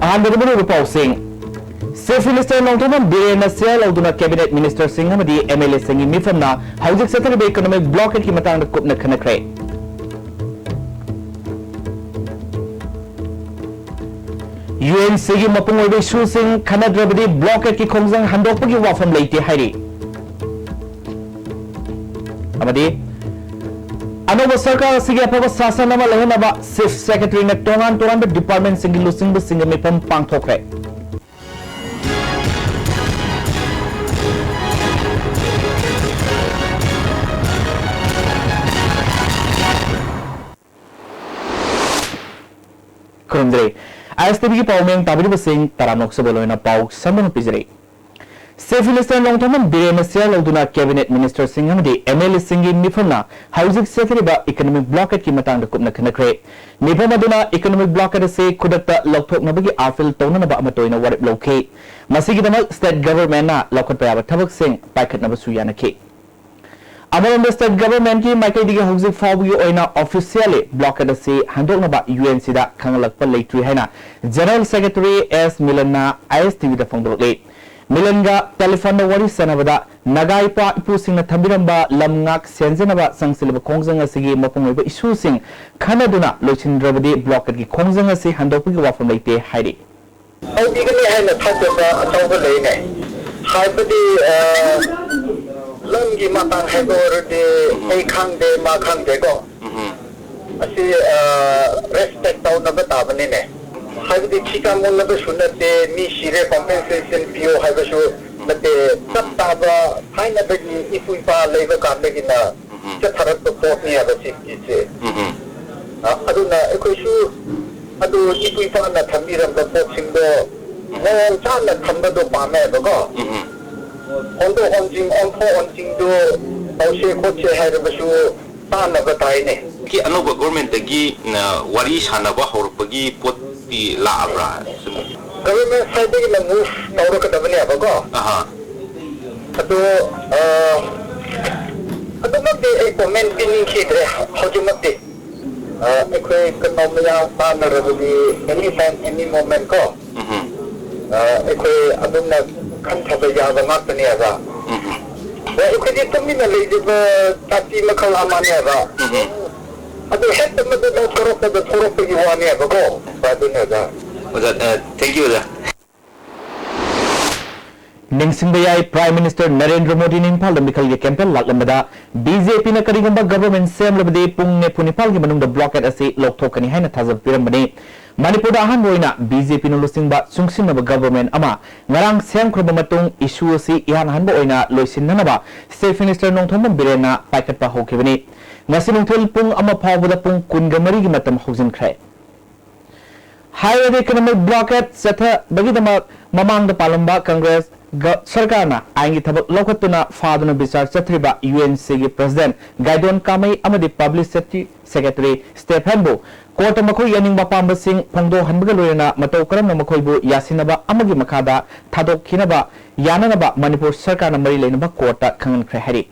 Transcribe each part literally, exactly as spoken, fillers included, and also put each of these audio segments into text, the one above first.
ꯍꯥꯟꯕꯗ ꯃꯔꯨꯑꯣꯏꯕ ꯄꯥꯎꯁꯤꯡ꯫ Chief Minister ꯅꯣꯡꯊꯣꯝꯕꯝ ꯕꯤꯔꯦꯟꯅ ꯁꯦꯜ ꯂꯧꯗꯨꯅ Cabinet Ministerꯁꯤꯡ ꯑꯃꯗꯤ MLAꯁꯤꯡꯒꯤ ꯃꯤꯐꯝꯅ ꯍꯧꯖꯤꯛ ꯆꯠꯊꯔꯤꯕ economic blockadeꯀꯤ ꯃꯇꯥꯡꯗ ꯀꯨꯞꯅ ꯈꯟꯅꯈ꯭ꯔꯦ꯫ UNCꯒꯤ ꯃꯄꯨꯡ ꯑꯣꯏꯕ issueꯁꯤꯡ ꯈꯟꯅꯗ꯭ꯔꯕꯗꯤ blockadeꯀꯤ ꯈꯣꯡꯖꯪ ꯍꯟꯗꯣꯛꯄꯒꯤ ꯋꯥꯐꯝ ꯂꯩꯇꯦ ꯍꯥꯏꯔꯤ꯫ ꯑꯃꯗꯤ ꯑꯅꯧꯕ ꯁꯔꯀꯥꯔ ꯑꯁꯤꯒꯤ ꯑꯐꯕ ꯁꯥꯁꯟ ꯑꯃ ꯂꯩꯍꯟꯅꯕ Chief Secretaryꯅ ꯇꯣꯉꯥꯟ ꯇꯣꯉꯥꯟꯕ departmentꯁꯤꯡꯒꯤ ꯂꯨꯆꯤꯡꯕꯁꯤꯡꯒ ꯃꯤꯐꯝ ꯄꯥꯡꯊꯣꯛꯈ꯭ꯔꯦ꯫ ꯈꯨꯔꯨꯝꯖꯔꯤ꯫ ISTVꯒꯤ ꯄꯥꯎ ꯃꯤꯌꯥꯝ ꯇꯥꯕꯤꯔꯤꯕꯁꯤꯡ ꯇꯔꯥꯝꯅ ꯑꯣꯛꯆꯕ ꯂꯣꯏꯅ ꯄꯥꯎ ꯁꯝꯗꯨꯅ ꯄꯤꯖꯔꯤ꯫ Chief Minister ꯅꯣꯡꯊꯣꯝꯕꯝ ꯕꯤꯔꯦꯟꯅ ꯁꯦꯜ ꯂꯧꯗꯨꯅ Cabinet Ministerꯁꯤꯡ ꯑꯃꯗꯤ MLAꯁꯤꯡꯒꯤ ꯃꯤꯐꯝꯅ ꯍꯧꯖꯤꯛ ꯆꯠꯊꯔꯤꯕ economic blockadeꯀꯤ ꯃꯇꯥꯡꯗ ꯀꯨꯞꯅ ꯈꯟꯅꯈ꯭ꯔꯦ꯫ ꯃꯤꯐꯝ ꯑꯗꯨꯅ economic blockade ꯑꯁꯤ ꯈꯨꯗꯛꯇ ꯂꯧꯊꯣꯛꯅꯕꯒꯤ ꯑꯥꯔꯐꯤꯜ ꯇꯧꯅꯅꯕ ꯑꯃꯠꯇ ꯑꯣꯏꯅ ꯋꯥꯔꯦꯞ ꯂꯧꯈꯤ꯫ ꯃꯁꯤꯒꯤꯗꯃꯛ state governmentꯅ ꯂꯧꯈꯠꯄ ꯌꯥꯕ ꯊꯕꯛꯁꯤꯡ ꯄꯥꯏꯈꯠꯅꯕꯁꯨ ꯌꯥꯅꯈꯤ꯫ ꯑꯃꯔꯣꯝꯗ, state governmentꯀꯤ ꯃꯥꯏꯀꯩꯗꯒꯤ ꯍꯧꯖꯤꯛ ꯐꯥꯎꯕꯒꯤ ꯑꯣꯏꯅ officially blockade ꯑꯁꯤ ꯍꯟꯗꯣꯛꯅꯕ UNCꯗ ꯈꯪꯍꯜꯂꯛꯄ ꯂꯩꯇ꯭ꯔꯤ ꯍꯥꯏꯅ General Secretary S ꯃꯤꯂꯟꯅ ISTVꯗ ꯐꯣꯡꯗꯣꯔꯛꯂꯤ꯫ ꯃꯤꯂꯟꯒ telephoneꯗ ꯋꯥꯔꯤ ꯁꯥꯟꯅꯕꯗ, ꯅꯥꯒꯥ ꯏꯄꯥ ꯏꯄꯨꯁꯤꯡꯅ ꯊꯝꯕꯤꯔꯝꯕ ꯂꯝ ꯉꯥꯛ ꯁꯦꯟꯖꯅꯕ ꯆꯪꯁꯤꯜꯂꯤꯕ ꯈꯣꯡꯖꯪ ꯑꯁꯤꯒꯤ ꯃꯄꯨꯡ ꯑꯣꯏꯕ issueꯁꯤꯡ ꯈꯟꯅꯗꯨꯅ ꯂꯣꯏꯁꯤꯟꯗ꯭ꯔꯕꯗꯤ blockadeꯀꯤ ꯈꯣꯡꯖꯪ ꯑꯁꯤ ꯍꯟꯗꯣꯛꯄꯒꯤ ꯋꯥꯐꯝ ꯂꯩꯇꯦ ꯍꯥꯏꯔꯤ꯫ ꯇꯧꯕꯤꯒꯅꯤ ꯍꯥꯏꯅ ꯊꯥꯖꯕ ꯑꯆꯧꯕ ꯂꯩꯅꯦ꯫ ꯍꯥꯏꯕꯗꯤ, ꯑ, ꯂꯝꯒꯤ ꯃꯇꯥꯡ ꯍꯥꯏꯕ ꯑꯣꯏꯔꯗꯤ ꯑꯩ ꯈꯪꯗꯦ, ꯃꯥ ꯈꯪꯗꯦꯀꯣ꯫ ꯎꯝ꯫ ꯑꯁꯤ, ꯑ, respect ꯇꯧꯅꯕ ꯇꯥꯕꯅꯤꯅꯦ꯫ ꯍꯥꯏꯕꯗꯤ ꯊꯤ ꯀꯥꯡꯃꯨꯅꯕꯁꯨ ꯅꯠꯇꯦ, ꯃꯤ ꯁꯤꯔꯦ compensation ꯄꯤꯌꯣ ꯍꯥꯏꯕꯁꯨ ꯅꯠꯇꯦ꯫ ꯆꯞ ꯆꯥꯕ ꯊꯥꯏꯅꯗꯒꯤ ꯏꯄꯨ ꯏꯄꯥ ꯂꯩꯕ ꯀꯥꯟꯗꯒꯤꯅ ꯎꯝ꯫ ꯆꯠꯊꯔꯛꯄ ꯄꯣꯠꯅꯤ ꯍꯥꯏꯕ ꯁꯤꯒꯤꯁꯦ꯫ ꯎꯝ꯫ ꯑ, ꯑꯗꯨꯅ ꯑꯩꯈꯣꯏꯁꯨ ꯑꯗꯨ ꯏꯄꯨ ꯏꯄꯥꯅ ꯊꯝꯕꯤꯔꯝꯕ ꯄꯣꯠꯁꯤꯡꯗꯣ ꯃꯑꯣꯡ ꯆꯥꯅ ꯊꯝꯕꯗꯣ ꯄꯥꯝꯃꯦꯕꯀꯣ꯫ ꯎꯝ꯫ ꯍꯣꯟꯗꯣꯛ ꯍꯣꯟꯖꯤꯟ, ꯑꯣꯟꯊꯣꯛ ꯑꯣꯟꯁꯤꯟꯗꯣ ꯇꯧꯁꯦ ꯈꯣꯠꯁꯦ ꯍꯥꯏꯔꯕꯁꯨ ꯇꯥꯅꯕ ꯇꯥꯏꯅꯦ꯫ ꯀꯤ ꯑꯅꯧꯕ governmentꯇꯒꯤ, ꯑ, ꯋꯥꯔꯤ ꯁꯥꯟꯅꯕ ꯍꯧꯔꯛꯄꯒꯤ ꯄꯣꯠꯇꯤ ꯂꯥꯛꯑꯕ꯭ꯔꯥ? ꯁꯨꯝ꯫ Government sideꯇꯒꯤꯅ move ꯇꯧꯔꯛꯀꯗꯕꯅꯦꯕꯀꯣ꯫ ꯑꯍꯥ꯫ ꯑꯗꯣ, ꯑ, ꯑꯗꯨꯃꯛꯇꯤ ꯑꯩ comment ꯄꯤꯅꯤꯡꯈꯤꯗ꯭ꯔꯦ ꯍꯧꯖꯤꯛꯃꯛꯇꯤ꯫ ꯑ, ꯑꯩꯈꯣꯏ ꯀꯩꯅꯣ ꯃꯌꯥꯝ ꯇꯥꯟꯅꯔꯕꯗꯤ any time, any moment ꯀꯣ, ꯑ, ꯑꯩꯈꯣꯏ ꯑꯗꯨꯝꯅ ꯈꯟꯊꯕ ꯌꯥꯕ ꯉꯥꯛꯇꯅꯦꯕ꯫ ꯍꯣꯏ, ꯑꯩꯈꯣꯏꯗꯤ ꯇꯨꯃꯤꯟꯅ ꯂꯩꯖꯕ ꯖꯥꯇꯤ ꯃꯈꯜ ꯑꯃꯅꯦꯕ꯫ ꯑꯗꯨ ꯍꯦꯛꯇ ꯃꯗꯨꯗ ꯊꯣꯔꯛꯄꯗ ꯊꯣꯔꯛꯄꯒꯤ ꯋꯥꯅꯦꯕꯀꯣ꯫ ꯑꯗꯨꯅꯦꯕ꯫ ꯑꯣꯖꯥ, ꯑ, thank you, ꯑꯣꯖꯥ꯫ ꯅꯤꯡꯁꯤꯡꯕ ꯌꯥꯏ, Prime Minister ꯅꯔꯦꯟꯗ꯭ꯔ ꯃꯣꯗꯤꯅ ꯏꯝꯐꯥꯜꯗ ꯃꯤꯈꯜꯒꯤ campaign ꯂꯥꯛꯂꯝꯕꯗ, BJPꯅ ꯀꯔꯤꯒꯨꯝꯕ government ꯁꯦꯝꯂꯕꯗꯤ ꯄꯨꯡ ꯅꯤꯐꯨ ꯅꯤꯄꯥꯜꯒꯤ ꯃꯅꯨꯡꯗ blockade ꯑꯁꯤ ꯂꯧꯊꯣꯛꯀꯅꯤ ꯍꯥꯏꯅ ꯊꯥꯖꯕ ꯄꯤꯔꯝꯕꯅꯤ꯫ ꯃꯅꯤꯄꯨꯔꯗ ꯑꯍꯥꯟꯕ ꯑꯣꯏꯅ BJPꯅ ꯂꯨꯆꯤꯡꯕ ꯆꯨꯡꯁꯤꯟꯅꯕ government ꯑꯃ ꯉꯔꯥꯡ ꯁꯦꯝꯈ꯭ꯔꯕ ꯃꯇꯨꯡ, issue ꯑꯁꯤ ꯏꯍꯥꯟ ꯍꯥꯟꯕ ꯑꯣꯏꯅ ꯂꯣꯏꯁꯤꯟꯅꯅꯕ Chief Minister ꯅꯣꯡꯊꯣꯝꯕꯝ ꯕꯤꯔꯦꯟꯅ ꯄꯥꯏꯈꯠꯄ ꯍꯧꯈꯤꯕꯅꯤ꯫ ꯉꯁꯤ ꯅꯨꯡꯊꯤꯜ ꯄꯨꯡ ꯑꯃ ꯐꯥꯎꯕꯗ ꯄꯨꯡ ꯀꯨꯟꯒ ꯃꯔꯤꯒꯤ ꯃꯇꯝ ꯍꯧꯖꯤꯟꯈ꯭ꯔꯦ꯫ Highway economic blockade ꯆꯠꯊꯕꯒꯤꯗꯃꯛ ꯃꯃꯥꯡꯗ ꯄꯥꯜꯂꯝꯕ Congress ꯒ-, ꯁꯔꯀꯥꯔꯅ ꯑꯥꯏꯟꯒꯤ ꯊꯕꯛ ꯂꯧꯈꯠꯇꯨꯅ ꯐꯥꯗꯨꯅ ꯕꯤꯆꯥꯔ ꯆꯠꯊꯔꯤꯕ UNCꯒꯤ President ꯒꯥꯏꯗꯣꯟ ꯀꯥꯃꯩ ꯑꯃꯗꯤ Publicity Secretary ꯁ꯭ꯇꯦꯐꯦꯟꯕꯨ courtꯇ ꯃꯈꯣꯏꯒꯤ ꯑꯅꯤꯡꯕ ꯑꯄꯥꯝꯕꯁꯤꯡ ꯐꯣꯡꯗꯣꯛꯍꯟꯕꯒ ꯂꯣꯏꯅꯅ ꯃꯇꯧ ꯀꯔꯝꯅ ꯃꯈꯣꯏꯕꯨ ꯌꯥꯁꯤꯟꯅꯕ ꯑꯃꯒꯤ ꯃꯈꯥꯗ ꯊꯥꯗꯣꯛꯈꯤꯅꯕ ꯌꯥꯅꯅꯕ ꯃꯅꯤꯄꯨꯔ ꯁꯔꯀꯥꯔꯅ ꯃꯔꯤ ꯂꯩꯅꯕ courtꯇ ꯈꯪꯍꯟꯈ꯭ꯔꯦ ꯍꯥꯏꯔꯤ꯫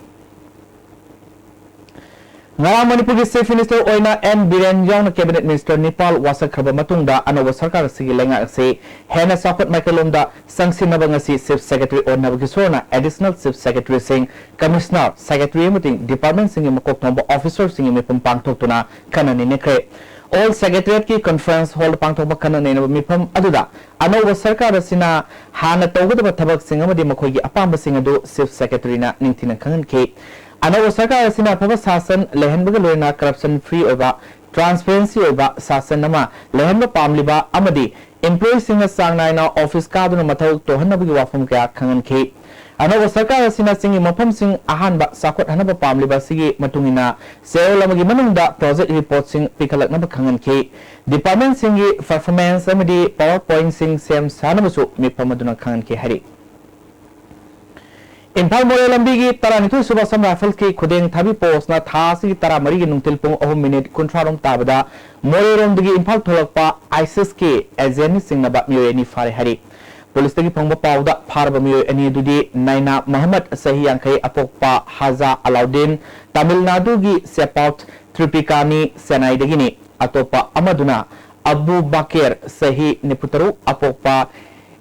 ꯉꯔꯥꯡ ꯃꯅꯤꯄꯨꯔꯒꯤ Chief Minister ꯑꯣꯏꯅ ꯑꯦꯟ ꯕꯤꯔꯦꯟ ꯌꯥꯎꯅ Cabinet Minister ꯅꯤꯄꯥꯜ ꯋꯥꯁꯛꯈ꯭ꯔꯕ ꯃꯇꯨꯡꯗ, ꯑꯅꯧꯕ ꯁꯔꯀꯥꯔ ꯑꯁꯤꯒꯤ ꯂꯩꯉꯥꯛ ꯑꯁꯤ ꯍꯦꯟꯅ ꯆꯥꯎꯈꯠ ꯃꯥꯏꯀꯩꯂꯣꯝꯗ ꯆꯪꯁꯤꯟꯅꯕ ꯉꯁꯤ Chief Secretary ꯑꯣꯟꯅꯕ ꯀꯤꯁꯣꯔꯅ Additional Chief Secretaryꯁꯤꯡ, Commissioner, Secretary ꯑꯃꯗꯤ departmentꯁꯤꯡꯒꯤ ꯃꯀꯣꯛ ꯊꯣꯡꯕ officerꯁꯤꯡꯒꯤ ꯃꯤꯐꯝ ꯄꯥꯡꯊꯣꯛꯇꯨꯅ ꯈꯟꯅ ꯅꯩꯅꯈ꯭ꯔꯦ꯫ Old Secretariatꯀꯤ conference hallꯗ ꯄꯥꯡꯊꯣꯛꯄ ꯈꯟꯅ ꯅꯩꯅꯕ ꯃꯤꯐꯝ ꯑꯗꯨꯗ ꯑꯅꯧꯕ ꯁꯔꯀꯥꯔ ꯑꯁꯤꯅ ꯍꯥꯟꯅ ꯇꯧꯒꯗꯕ ꯊꯕꯛꯁꯤꯡ ꯑꯃꯗꯤ ꯃꯈꯣꯏꯒꯤ ꯑꯄꯥꯝꯕꯁꯤꯡ ꯑꯗꯨ Chief Secretaryꯅ ꯅꯤꯡꯊꯤꯅ ꯈꯪꯍꯟꯈꯤ꯫ ꯑꯅꯧꯕ ꯁꯔꯀꯥꯔ ꯑꯁꯤꯅ ꯑꯐꯕ ꯁꯥꯁꯟ ꯂꯩꯍꯟꯕꯒ ꯂꯣꯏꯅꯅ corruption free ꯑꯣꯏꯕ, transparency ꯑꯣꯏꯕ ꯁꯥꯁꯟ ꯑꯃ ꯂꯩꯍꯟꯕ ꯄꯥꯝꯂꯤꯕ ꯑꯃꯗꯤ employeeꯁꯤꯡꯅ ꯆꯥꯡ ꯅꯥꯏꯅ office ꯀꯥꯗꯨꯅ ꯃꯊꯧ ꯇꯧꯍꯟꯅꯕꯒꯤ ꯋꯥꯐꯝ ꯀꯌꯥ ꯈꯪꯍꯟꯈꯤ꯫ ꯑꯅꯧꯕ ꯁꯔꯀꯥꯔ ꯑꯁꯤꯅ ꯆꯤꯡꯒꯤ ꯃꯐꯝꯁꯤꯡ ꯑꯍꯥꯟꯕ ꯆꯥꯎꯈꯠꯍꯟꯅꯕ ꯄꯥꯝꯂꯤꯕ ꯑꯁꯤꯒꯤ ꯃꯇꯨꯡ ꯏꯟꯅ ꯆꯌꯣꯜ ꯑꯃꯒꯤ ꯃꯅꯨꯡꯗ project reportꯁꯤꯡ ꯄꯤꯈꯠꯂꯛꯅꯕ ꯈꯪꯍꯟꯈꯤ꯫ Departmentꯁꯤꯡꯒꯤ performance ꯑꯃꯗꯤ PowerPointꯁꯤꯡ ꯁꯦꯝ ꯁꯥꯅꯕꯁꯨ ꯃꯤꯐꯝ ꯑꯗꯨꯅ ꯈꯪꯍꯟꯈꯤ ꯍꯥꯏꯔꯤ꯫ ꯏꯝꯐꯥꯜ ꯃꯣꯔꯦ ꯂꯝꯕꯤꯒꯤ ꯇꯔꯥꯅꯤꯊꯣꯏ ꯁꯨꯕ Assam Riflesꯀꯤ ꯈꯨꯗꯦꯡ ꯊꯥꯕꯤ post ꯅ ꯊꯥ ꯑꯁꯤꯒꯤ ꯇꯔꯥꯃꯔꯤꯒꯤ ꯅꯨꯡꯊꯤꯜ ꯄꯨꯡ ꯑꯍꯨꯝ minute ꯀꯨꯟꯊ꯭ꯔꯥ ꯔꯣꯝ ꯇꯥꯕꯗ ꯃꯣꯔꯦꯔꯣꯝꯗꯒꯤ ꯏꯝꯐꯥꯜ ꯊꯣꯛꯂꯛꯄ ISISꯀꯤ agentꯅ ꯆꯤꯡꯅꯕ ꯃꯤꯑꯣꯏ ꯑꯅꯤ ꯐꯥꯔꯦ ꯍꯥꯏꯔꯤ꯫ ꯄꯨꯂꯤꯁꯇꯒꯤ ꯐꯪꯕ ꯄꯥꯎꯗ ꯐꯥꯔꯕ ꯃꯤꯑꯣꯏ ꯑꯅꯤ ꯑꯗꯨꯗꯤ ꯅꯥꯏꯅꯥ ꯃꯍꯃꯗ, ꯆꯍꯤ ꯌꯥꯡꯈꯩ, ꯑꯄꯣꯛꯄ ꯍꯥꯖꯥ ꯑꯂꯥꯎꯗꯤꯟ, ꯇꯥꯃꯤꯜ ꯅꯥꯗꯨꯒꯤ ꯁꯦꯄꯥꯎꯠ ꯇ꯭ꯔꯤꯄꯤꯀꯥꯅꯤ, ꯆꯦꯟꯅꯥꯏꯗꯒꯤꯅꯤ꯫ ꯑꯇꯣꯞꯄ ꯑꯃꯗꯨꯅ ꯑꯕꯨ ꯕꯥꯀꯦꯔ, ꯆꯍꯤ ꯅꯤꯐꯨꯇꯔꯨꯛ, ꯑꯄꯣꯛꯄ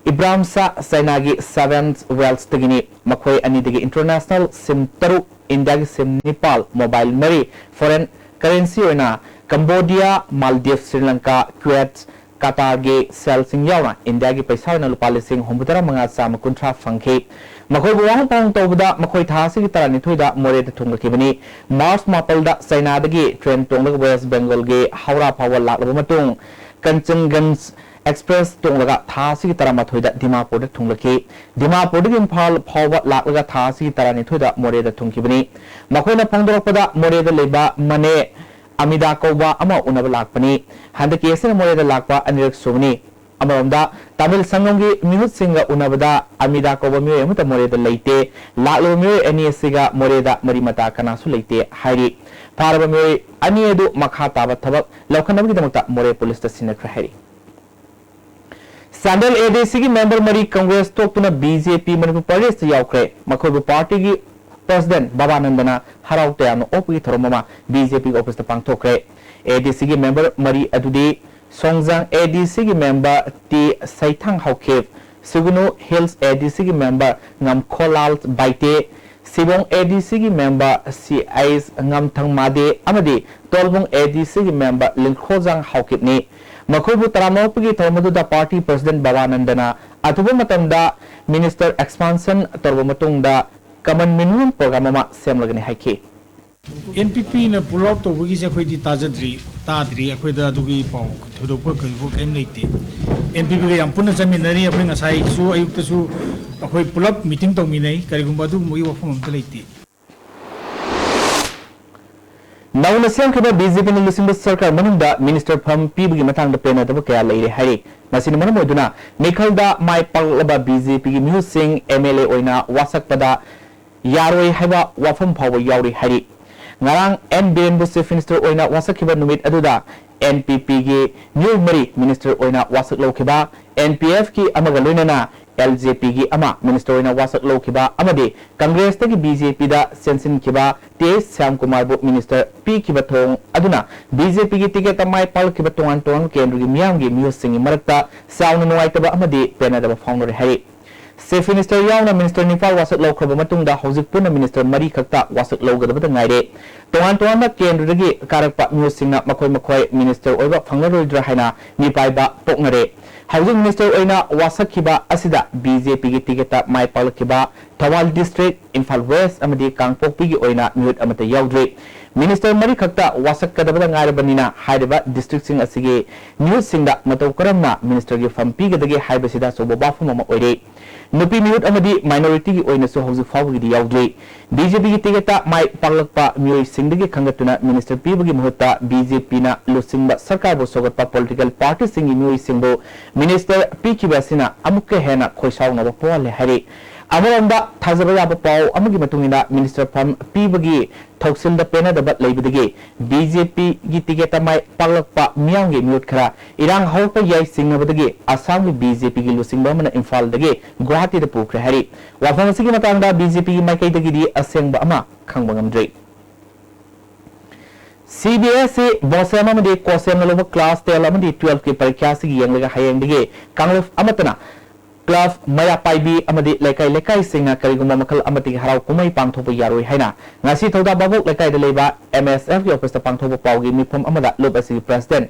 ꯏꯕ꯭ꯔꯥꯝꯁꯥ, ꯆꯥꯏꯅꯥꯒꯤ ꯁꯚꯦꯟ ꯋꯦꯜꯁꯇꯒꯤꯅꯤ꯫ ꯃꯈꯣꯏ ꯑꯅꯤꯗꯒꯤ ꯏꯟꯇꯔꯅꯦꯁꯅꯦꯜ ꯁꯤꯝ ꯇꯔꯨꯛ, ꯏꯟꯗꯤꯌꯥꯒꯤ ꯁꯤꯝ ꯅꯤꯄꯥꯜ, ꯃꯣꯕꯥꯏꯜ ꯃꯔꯤ, ꯐꯣꯔꯦꯟ ꯀꯔꯦꯟꯁꯤ ꯑꯣꯏꯅ ꯀꯝꯕꯣꯗꯤꯌꯥ, ꯃꯥꯜꯗꯤꯞ, ꯁ꯭ꯔꯤ ꯂꯪꯀꯥ, ꯀ꯭ꯋꯦꯠ, ꯀꯇꯥꯔꯒꯤ ꯁꯦꯜꯁꯤꯡ ꯌꯥꯎꯅ ꯏꯟꯗꯤꯌꯥꯒꯤ ꯄꯩꯁꯥ ꯑꯣꯏꯅ ꯂꯨꯄꯥ ꯂꯤꯁꯤꯡ ꯍꯨꯝꯐꯨꯇꯔꯥ ꯃꯉꯥ ꯆꯥꯝꯃ ꯀꯨꯟꯊ꯭ꯔꯥ ꯐꯪꯈꯤ꯫ ꯃꯈꯣꯏꯕꯨ ꯋꯥꯍꯪ ꯄꯥꯎꯍꯪ ꯇꯧꯕꯗ ꯃꯈꯣꯏ ꯊꯥ ꯑꯁꯤꯒꯤ ꯇꯔꯥꯅꯤꯊꯣꯏꯗ ꯃꯣꯔꯦꯗ ꯊꯨꯡꯂꯈꯤꯕꯅꯤ꯫ ꯃꯥꯔꯆ ꯃꯥꯄꯜꯗ ꯆꯥꯏꯅꯥꯗꯒꯤ ꯇ꯭ꯔꯦꯟ ꯇꯣꯡꯂꯒ ꯋꯦꯁ ꯕꯦꯡꯒꯜꯒꯤ ꯍꯧꯔꯥ ꯐꯥꯎꯕ ꯂꯥꯛꯂꯕ ꯃꯇꯨꯡ, ꯀꯟꯆꯟꯒꯟꯖ ꯑꯦꯛꯁꯄ꯭ꯔꯦꯁ ꯇꯣꯡꯂꯒ ꯊꯥ ꯑꯁꯤꯒꯤ ꯇꯔꯥꯃꯥꯊꯣꯏꯗ ꯗꯤꯃꯥꯄꯨꯔꯗ ꯊꯨꯡꯂꯈꯤ꯫ ꯗꯤꯃꯥꯄꯨꯔꯗꯒꯤ ꯏꯝꯐꯥꯜ ꯐꯥꯎꯕ ꯂꯥꯛꯂꯒ ꯊꯥ ꯑꯁꯤꯒꯤ ꯇꯔꯥꯅꯤꯊꯣꯏꯗ ꯃꯣꯔꯦꯗ ꯊꯨꯡꯈꯤꯕꯅꯤ꯫ ꯃꯈꯣꯏꯅ ꯐꯣꯡꯗꯣꯔꯛꯄꯗ ꯃꯣꯔꯦꯗ ꯂꯩꯕ ꯃꯅꯦ ꯑꯃꯤꯗꯥ ꯀꯧꯕ ꯑꯃ ꯎꯅꯕ ꯂꯥꯛꯄꯅꯤ꯫ ꯍꯟꯗꯛꯀꯤ ꯑꯁꯤꯅ ꯃꯣꯔꯦꯗ ꯂꯥꯛꯄ ꯑꯅꯤꯔꯛ ꯁꯨꯕꯅꯤ꯫ ꯑꯃꯔꯣꯝꯗ, ꯇꯥꯃꯤꯜ ꯁꯪꯒꯝꯒꯤ ꯃꯤꯍꯨꯠꯁꯤꯡꯒ ꯎꯅꯕꯗ ꯑꯃꯤꯗꯥ ꯀꯧꯕ ꯃꯤꯑꯣꯏ ꯑꯃꯠꯇ ꯃꯣꯔꯦꯗ ꯂꯩꯇꯦ꯫ ꯂꯥꯛꯂꯤꯕ ꯃꯤꯑꯣꯏ ꯑꯅꯤ ꯑꯁꯤꯒ ꯃꯣꯔꯦꯗ ꯃꯔꯤ ꯃꯇꯥ ꯀꯅꯥꯁꯨ ꯂꯩꯇꯦ ꯍꯥꯏꯔꯤ꯫ ꯐꯥꯔꯕ ꯃꯤꯑꯣꯏ ꯑꯅꯤ ꯑꯗꯨ ꯃꯈꯥ ꯇꯥꯕ ꯊꯕꯛ ꯂꯧꯈꯠꯅꯕꯒꯤꯗꯃꯛꯇ ꯃꯣꯔꯦ ꯄꯨꯂꯤꯁꯇ ꯁꯤꯟꯅꯈ꯭ꯔꯦ ꯍꯥꯏꯔꯤ꯫ ꯆꯥꯟꯗꯦꯜ ꯑꯦ ꯗꯤ ꯁꯤꯒꯤ ꯃꯦꯝꯕꯔ ꯃꯔꯤ ꯀꯪꯒ꯭ꯔꯦꯁ ꯊꯣꯛꯇꯨꯅ ꯕꯤ ꯖꯦ ꯄꯤ ꯃꯅꯤꯄꯨꯔ ꯄ꯭ꯔꯗꯦꯁꯇ ꯌꯥꯎꯈ꯭ꯔꯦ꯫ ꯃꯈꯣꯏꯕꯨ ꯄꯥꯔꯇꯤꯒꯤ ꯄ꯭ꯔꯁꯤꯗꯦꯟꯠ ꯕꯕꯥꯅꯟꯗꯅ ꯍꯔꯥꯎ ꯇꯌꯥꯝꯅ ꯑꯣꯛꯄꯒꯤ ꯊꯧꯔꯝ ꯑꯃ ꯕꯤ ꯖꯦ ꯄꯤꯒꯤ ꯑꯣꯐꯤꯁꯇ ꯄꯥꯡꯊꯣꯛꯈ꯭ꯔꯦ꯫ ꯑꯦ ꯗꯤ ꯁꯤꯒꯤ ꯃꯦꯝꯕꯔ ꯃꯔꯤ ꯑꯗꯨꯗꯤ ꯁꯣꯡꯖꯥꯡ ꯑꯦ ꯗꯤ ꯁꯤꯒꯤ ꯃꯦꯝꯕꯔ ꯇꯤ ꯁꯩꯊꯥꯡ ꯍꯥꯎꯈꯤꯞ, ꯁꯨꯒꯨꯅꯨ ꯍꯤꯜꯁ ꯑꯦ ꯗꯤ ꯁꯤꯒꯤ ꯃꯦꯝꯕꯔ ꯉꯝꯈꯣꯂꯥꯜ ꯕꯥꯏꯇꯦ, ꯁꯤꯕꯣꯡ ꯑꯦ ꯗꯤ ꯁꯤꯒꯤ ꯃꯦꯝꯕꯔ ꯁꯤ ꯑꯩꯆ ꯉꯝꯊꯪ ꯃꯥꯗꯦ ꯑꯃꯗꯤ ꯇꯣꯜꯕꯨꯡ ꯑꯦ ꯗꯤ ꯁꯤꯒꯤ ꯃꯦꯝꯕꯔ ꯂꯤꯡꯈꯣꯖꯥꯡ ꯍꯥꯎꯀꯤꯞꯅꯤ꯫ ꯃꯈꯣꯏꯕꯨ ꯇꯔꯥꯝꯅ ꯑꯣꯛꯄꯒꯤ ꯊꯧꯔꯝ ꯑꯗꯨꯗ ꯄꯥꯔꯇꯤ ꯄ꯭ꯔꯁꯤꯗꯦꯟꯠ ꯕꯕꯥꯅꯟꯗꯅ ꯑꯊꯨꯕ ꯃꯇꯝꯗ ꯃꯤꯅꯤꯁꯇꯔ ꯑꯦꯛꯁꯄꯥꯟꯁꯟ ꯇꯧꯔꯕ ꯃꯇꯨꯡꯗ ꯀꯃꯟ ꯃꯤꯅꯤꯃꯝ ꯄ꯭ꯔꯣꯒ꯭ꯔꯥꯝ ꯑꯃ ꯁꯦꯝꯂꯒꯅꯤ ꯍꯥꯏꯈꯤ꯫ ꯑꯦꯟ ꯄꯤ ꯄꯤꯅ ꯄꯨꯜ ꯑꯥꯎꯠ ꯇꯧꯕꯒꯤꯁꯦ ꯑꯩꯈꯣꯏꯗꯤ ꯇꯥꯖꯗ꯭ꯔꯤ, ꯇꯥꯗ꯭ꯔꯤ꯫ ꯑꯩꯈꯣꯏꯗ ꯑꯗꯨꯒꯤ ꯄꯥꯎ ꯊꯣꯏꯗꯣꯛꯄ ꯀꯩꯗꯧꯕ ꯀꯔꯤꯝ ꯂꯩꯇꯦ꯫ ꯑꯦꯟ ꯄꯤ ꯄꯤꯒ ꯌꯥꯝ ꯄꯨꯟꯅ ꯆꯠꯃꯤꯟꯅꯔꯤ꯫ ꯑꯩꯈꯣꯏ ꯉꯁꯥꯏꯁꯨ ꯑꯌꯨꯛꯇꯁꯨ ꯑꯩꯈꯣꯏ ꯄꯨꯂꯞ ꯃꯤꯇꯤꯡ ꯇꯧꯃꯤꯟꯅꯩ꯫ ꯀꯔꯤꯒꯨꯝꯕ ꯑꯗꯨꯒꯨꯝꯕꯒꯤ ꯋꯥꯐꯝ ꯑꯝꯇ ꯂꯩꯇꯦ꯫ ꯅꯧꯅ ꯁꯦꯝꯈꯤꯕ ꯕꯤ ꯖꯦ ꯄꯤꯅ ꯂꯨꯆꯤꯡꯕ ꯁꯔꯀꯥꯔ ꯃꯅꯨꯡꯗ ꯃꯤꯅꯤꯁꯇꯔ ꯐꯝ ꯄꯤꯕꯒꯤ ꯃꯇꯥꯡꯗ ꯄꯦꯟꯅꯗꯕ ꯀꯌꯥ ꯂꯩꯔꯦ ꯍꯥꯏꯔꯤ꯫ ꯃꯁꯤꯅ ꯃꯔꯝ ꯑꯣꯏꯗꯨꯅ ꯃꯤꯈꯜꯗ ꯃꯥꯏ ꯄꯥꯛꯂꯕ ꯕꯤ ꯖꯦ ꯄꯤꯒꯤ ꯃꯤꯍꯨꯠꯁꯤꯡ ꯑꯦꯝ ꯑꯦꯜ ꯑꯦ ꯑꯣꯏꯅ ꯋꯥꯁꯛꯄꯗ ꯌꯥꯔꯣꯏ ꯍꯥꯏꯕ ꯋꯥꯐꯝ ꯐꯥꯎꯕ ꯌꯥꯎꯔꯤ ꯍꯥꯏꯔꯤ꯫ ꯉꯔꯥꯡ ꯑꯦꯟ ꯕꯤꯔꯦꯟꯕꯨ ꯆꯤꯐ ꯃꯤꯅꯤꯁꯇꯔ ꯑꯣꯏꯅ ꯋꯥꯁꯛꯈꯤꯕ ꯅꯨꯃꯤꯠ ꯑꯗꯨꯗ ꯑꯦꯟ ꯄꯤ ꯄꯤꯒꯤ ꯃꯤꯑꯣꯏ ꯃꯔꯤ ꯃꯤꯅꯤꯁꯇꯔ ꯑꯣꯏꯅ ꯋꯥꯁꯛ ꯂꯧꯈꯤꯕ, ꯑꯦꯟ ꯄꯤ ꯑꯦꯐꯀꯤ ꯑꯃꯒ ꯂꯣꯏꯅꯅ ꯑꯦꯜ ꯖꯦ ꯄꯤꯒꯤ ꯑꯃ ꯃꯤꯅꯤꯁꯇꯔ ꯑꯣꯏꯅ ꯋꯥꯁꯛ ꯂꯧꯈꯤꯕ ꯑꯃꯗꯤ ꯀꯪꯒ꯭ꯔꯦꯁꯇꯒꯤ ꯕꯤ ꯖꯦ ꯄꯤꯗ ꯆꯦꯟꯁꯤꯟꯈꯤꯕ ꯇꯤ ꯑꯩꯆ ꯁ꯭ꯌꯥꯝꯀꯨꯃꯥꯔꯕꯨ ꯃꯤꯅꯤꯁꯇꯔ ꯄꯤꯈꯤꯕ ꯊꯧꯑꯣꯡ ꯑꯗꯨꯅ ꯕꯤ ꯖꯦ ꯄꯤꯒꯤ ꯇꯤꯀꯦꯠꯇ ꯃꯥꯏ ꯄꯥꯛꯂꯛꯈꯤꯕ ꯇꯣꯉꯥꯟ ꯇꯣꯉꯥꯟꯕ ꯀꯦꯟꯗ꯭ꯔꯒꯤ ꯃꯤꯌꯥꯝꯒꯤ ꯃꯤꯍꯨꯠꯁꯤꯡꯒꯤ ꯃꯔꯛꯇ ꯆꯥꯎꯅ ꯅꯨꯡꯉꯥꯏꯇꯕ ꯑꯃꯗꯤ ꯄꯦꯟꯅꯗꯕ ꯐꯥꯎꯅꯔꯦ ꯍꯥꯏꯔꯤ꯫ ꯆꯤꯐ ꯃꯤꯅꯤꯁꯇꯔ ꯌꯥꯎꯅ ꯃꯤꯅꯤꯁꯇꯔ ꯅꯤꯄꯥꯜ ꯋꯥꯁꯛ ꯂꯧꯈ꯭ꯔꯕ ꯃꯇꯨꯡꯗ ꯍꯧꯖꯤꯛ ꯄꯨꯟꯅ ꯃꯤꯅꯤꯁꯇꯔ ꯃꯔꯤ ꯈꯛꯇ ꯋꯥꯁꯛ ꯂꯧꯒꯗꯕꯗ ꯉꯥꯏꯔꯦ꯫ ꯇꯣꯉꯥꯟ ꯇꯣꯉꯥꯟꯕ ꯀꯦꯟꯗ꯭ꯔꯗꯒꯤ ꯀꯥꯔꯛꯄ ꯃꯤꯍꯨꯠꯁꯤꯡꯅ ꯃꯈꯣꯏ ꯃꯈꯣꯏ ꯃꯤꯅꯤꯁꯇꯔ ꯑꯣꯏꯕ ꯐꯪꯂꯔꯣꯏꯗ꯭ꯔꯥ ꯍꯥꯏꯅ ꯃꯤꯄꯥꯏꯕ ꯄꯣꯛꯅꯔꯦ꯫ ꯍꯧꯖꯤꯛ ꯃꯤꯅꯤꯁꯇꯔ ꯑꯣꯏꯅ ꯋꯥꯁꯛꯈꯤꯕ ꯑꯁꯤꯗ ꯕꯤ ꯖꯦ ꯄꯤꯒꯤ ꯇꯤꯀꯦꯠꯇ ꯃꯥꯏ ꯄꯥꯛꯂꯛꯈꯤꯕ ꯊꯧꯕꯥꯜ ꯗꯤꯁꯇ꯭ꯔꯤꯛ, ꯏꯝꯐꯥꯜ ꯋꯦꯁ ꯑꯃꯗꯤ ꯀꯥꯡꯄꯣꯛꯄꯤꯒꯤ ꯑꯣꯏꯅ ꯃꯤꯍꯨꯠ ꯑꯃꯠꯇ ꯌꯥꯎꯗ꯭ꯔꯤ꯫ ꯃꯤꯅꯤꯁꯇꯔ ꯃꯔꯤꯈꯛꯇ ꯋꯥꯁꯛꯀꯗꯕꯗ ꯉꯥꯏꯔꯕꯅꯤꯅ ꯍꯥꯏꯔꯤꯕ ꯗꯤꯁꯇ꯭ꯔꯤꯛꯁꯤꯡ ꯑꯁꯤꯒꯤ ꯃꯤꯍꯨꯠꯁꯤꯡꯗ ꯃꯇꯧ ꯀꯔꯝꯅ ꯃꯤꯅꯤꯁꯇꯔꯒꯤ ꯐꯝ ꯄꯤꯒꯗꯒꯦ ꯍꯥꯏꯕꯁꯤꯗ ꯑꯆꯧꯕ ꯋꯥꯐꯝ ꯑꯃ ꯑꯣꯏꯔꯦ꯫ ꯅꯨꯄꯤ ꯃꯤꯍꯨꯠ ꯑꯃꯗꯤ ꯃꯥꯏꯅꯣꯔꯤꯇꯤꯒꯤ ꯑꯣꯏꯅꯁꯨ ꯍꯧꯖꯤꯛ ꯐꯥꯎꯕꯒꯤꯗꯤ ꯌꯥꯎꯗ꯭ꯔꯤ꯫ ꯕꯤ ꯖꯦ ꯄꯤꯒꯤ ꯇꯤꯀꯦꯠꯇ ꯃꯥꯏ ꯄꯥꯛꯂꯛꯄ ꯃꯤꯑꯣꯏꯁꯤꯡꯗꯒꯤ ꯈꯟꯒꯠꯇꯨꯅ ꯃꯤꯅꯤꯁꯇꯔ ꯄꯤꯕꯒꯤ ꯃꯍꯨꯠꯇ ꯕꯤ ꯖꯦ ꯄꯤꯅ ꯂꯨꯆꯤꯡꯕ ꯁꯔꯀꯥꯔꯕꯨ ꯁꯧꯒꯠꯄ ꯄꯣꯂꯤꯇꯤꯀꯦꯜ ꯄꯥꯔꯇꯤꯁꯤꯡꯒꯤ ꯃꯤꯑꯣꯏꯁꯤꯡꯕꯨ ꯃꯤꯅꯤꯁꯇꯔ ꯄꯤꯈꯤꯕ ꯑꯁꯤꯅ ꯑꯃꯨꯛꯀ ꯍꯦꯟꯅ ꯈꯣꯏꯁꯥꯎꯅꯕ ꯄꯣꯛꯍꯜꯂꯦ ꯍꯥꯏꯔꯤ꯫ ꯑꯃꯔꯣꯝꯗ ꯊꯥꯖꯕ ꯌꯥꯕ ꯄꯥꯎ ꯑꯃꯒꯤ ꯃꯇꯨꯡ ꯏꯟꯅ ꯃꯤꯅꯤꯁꯇꯔ ꯐꯝ ꯄꯤꯕꯒꯤ ꯊꯧꯁꯤꯜꯗ ꯄꯦꯟꯅꯗꯕ ꯂꯩꯕꯗꯒꯤ ꯕꯤ ꯖꯦ ꯄꯤꯒꯤ ꯇꯤꯀꯦꯠꯇ ꯃꯥꯏ ꯄꯥꯛꯂꯛꯄ ꯃꯤꯌꯥꯝꯒꯤ ꯃꯤꯍꯨꯠ ꯈꯔ ꯏꯔꯥꯡ ꯍꯧꯔꯛꯄ ꯌꯥꯏ ꯆꯤꯡꯅꯕꯗꯒꯤ ꯑꯁꯥꯝꯒꯤ ꯕꯤ ꯖꯦ ꯄꯤꯒꯤ ꯂꯨꯆꯤꯡꯕ ꯑꯃꯅ ꯏꯝꯐꯥꯜꯗꯒꯤ ꯒꯨꯋꯥꯍꯥꯇꯤꯗ ꯄꯨꯈ꯭ꯔꯦ ꯍꯥꯏꯔꯤ꯫ ꯋꯥꯐꯝ ꯑꯁꯤꯒꯤ ꯃꯇꯥꯡꯗ ꯕꯤ ꯖꯦ ꯄꯤꯒꯤ ꯃꯥꯏꯀꯩꯗꯒꯤꯗꯤ ꯑꯁꯦꯡꯕ ꯑꯃ ꯈꯪꯕ ꯉꯝꯗ꯭ꯔꯤ꯫ ꯁꯤ ꯕꯤ ꯑꯦꯁ ꯏ, ꯕꯣꯁꯦꯝ ꯑꯃꯗꯤ ꯀꯣꯁꯦꯝꯅ ꯂꯧꯕ ꯀ꯭ꯂꯥꯁ ꯇꯦꯟ ꯑꯃꯗꯤ ꯇꯨꯋꯦꯜꯐꯀꯤ ꯄꯔꯤꯈ꯭ꯌꯥꯁꯤꯒꯤ ꯌꯦꯡꯂꯒ ꯍꯌꯦꯡꯗꯒꯤ ꯀꯥꯡꯂꯨꯞ ꯑꯃꯠꯇꯅ ꯀ꯭ꯂꯕ, ꯃꯩꯔꯥ ꯄꯥꯏꯕꯤ ꯑꯃꯗꯤ ꯂꯩꯀꯥꯏ ꯂꯩꯀꯥꯏꯁꯤꯡꯅ ꯀꯔꯤꯒꯨꯝꯕ ꯃꯈꯜ ꯑꯃꯠꯇꯒꯤ ꯍꯔꯥꯎ ꯀꯨꯝꯍꯩ ꯄꯥꯡꯊꯣꯛꯄ ꯌꯥꯔꯣꯏ ꯍꯥꯏꯅ ꯉꯁꯤ ꯊꯧꯗꯥ ꯚꯥꯕꯣꯛ ꯂꯩꯀꯥꯏꯗ ꯂꯩꯕ ꯑꯦꯝ ꯑꯦꯁ ꯑꯦꯐꯀꯤ ꯑꯣꯐꯤꯁꯇ ꯄꯥꯡꯊꯣꯛꯄ ꯄꯥꯎꯒꯤ ꯃꯤꯐꯝ ꯑꯃꯗ ꯂꯨꯞ ꯑꯁꯤꯒꯤ ꯄ꯭ꯔꯁꯤꯗꯦꯟꯠ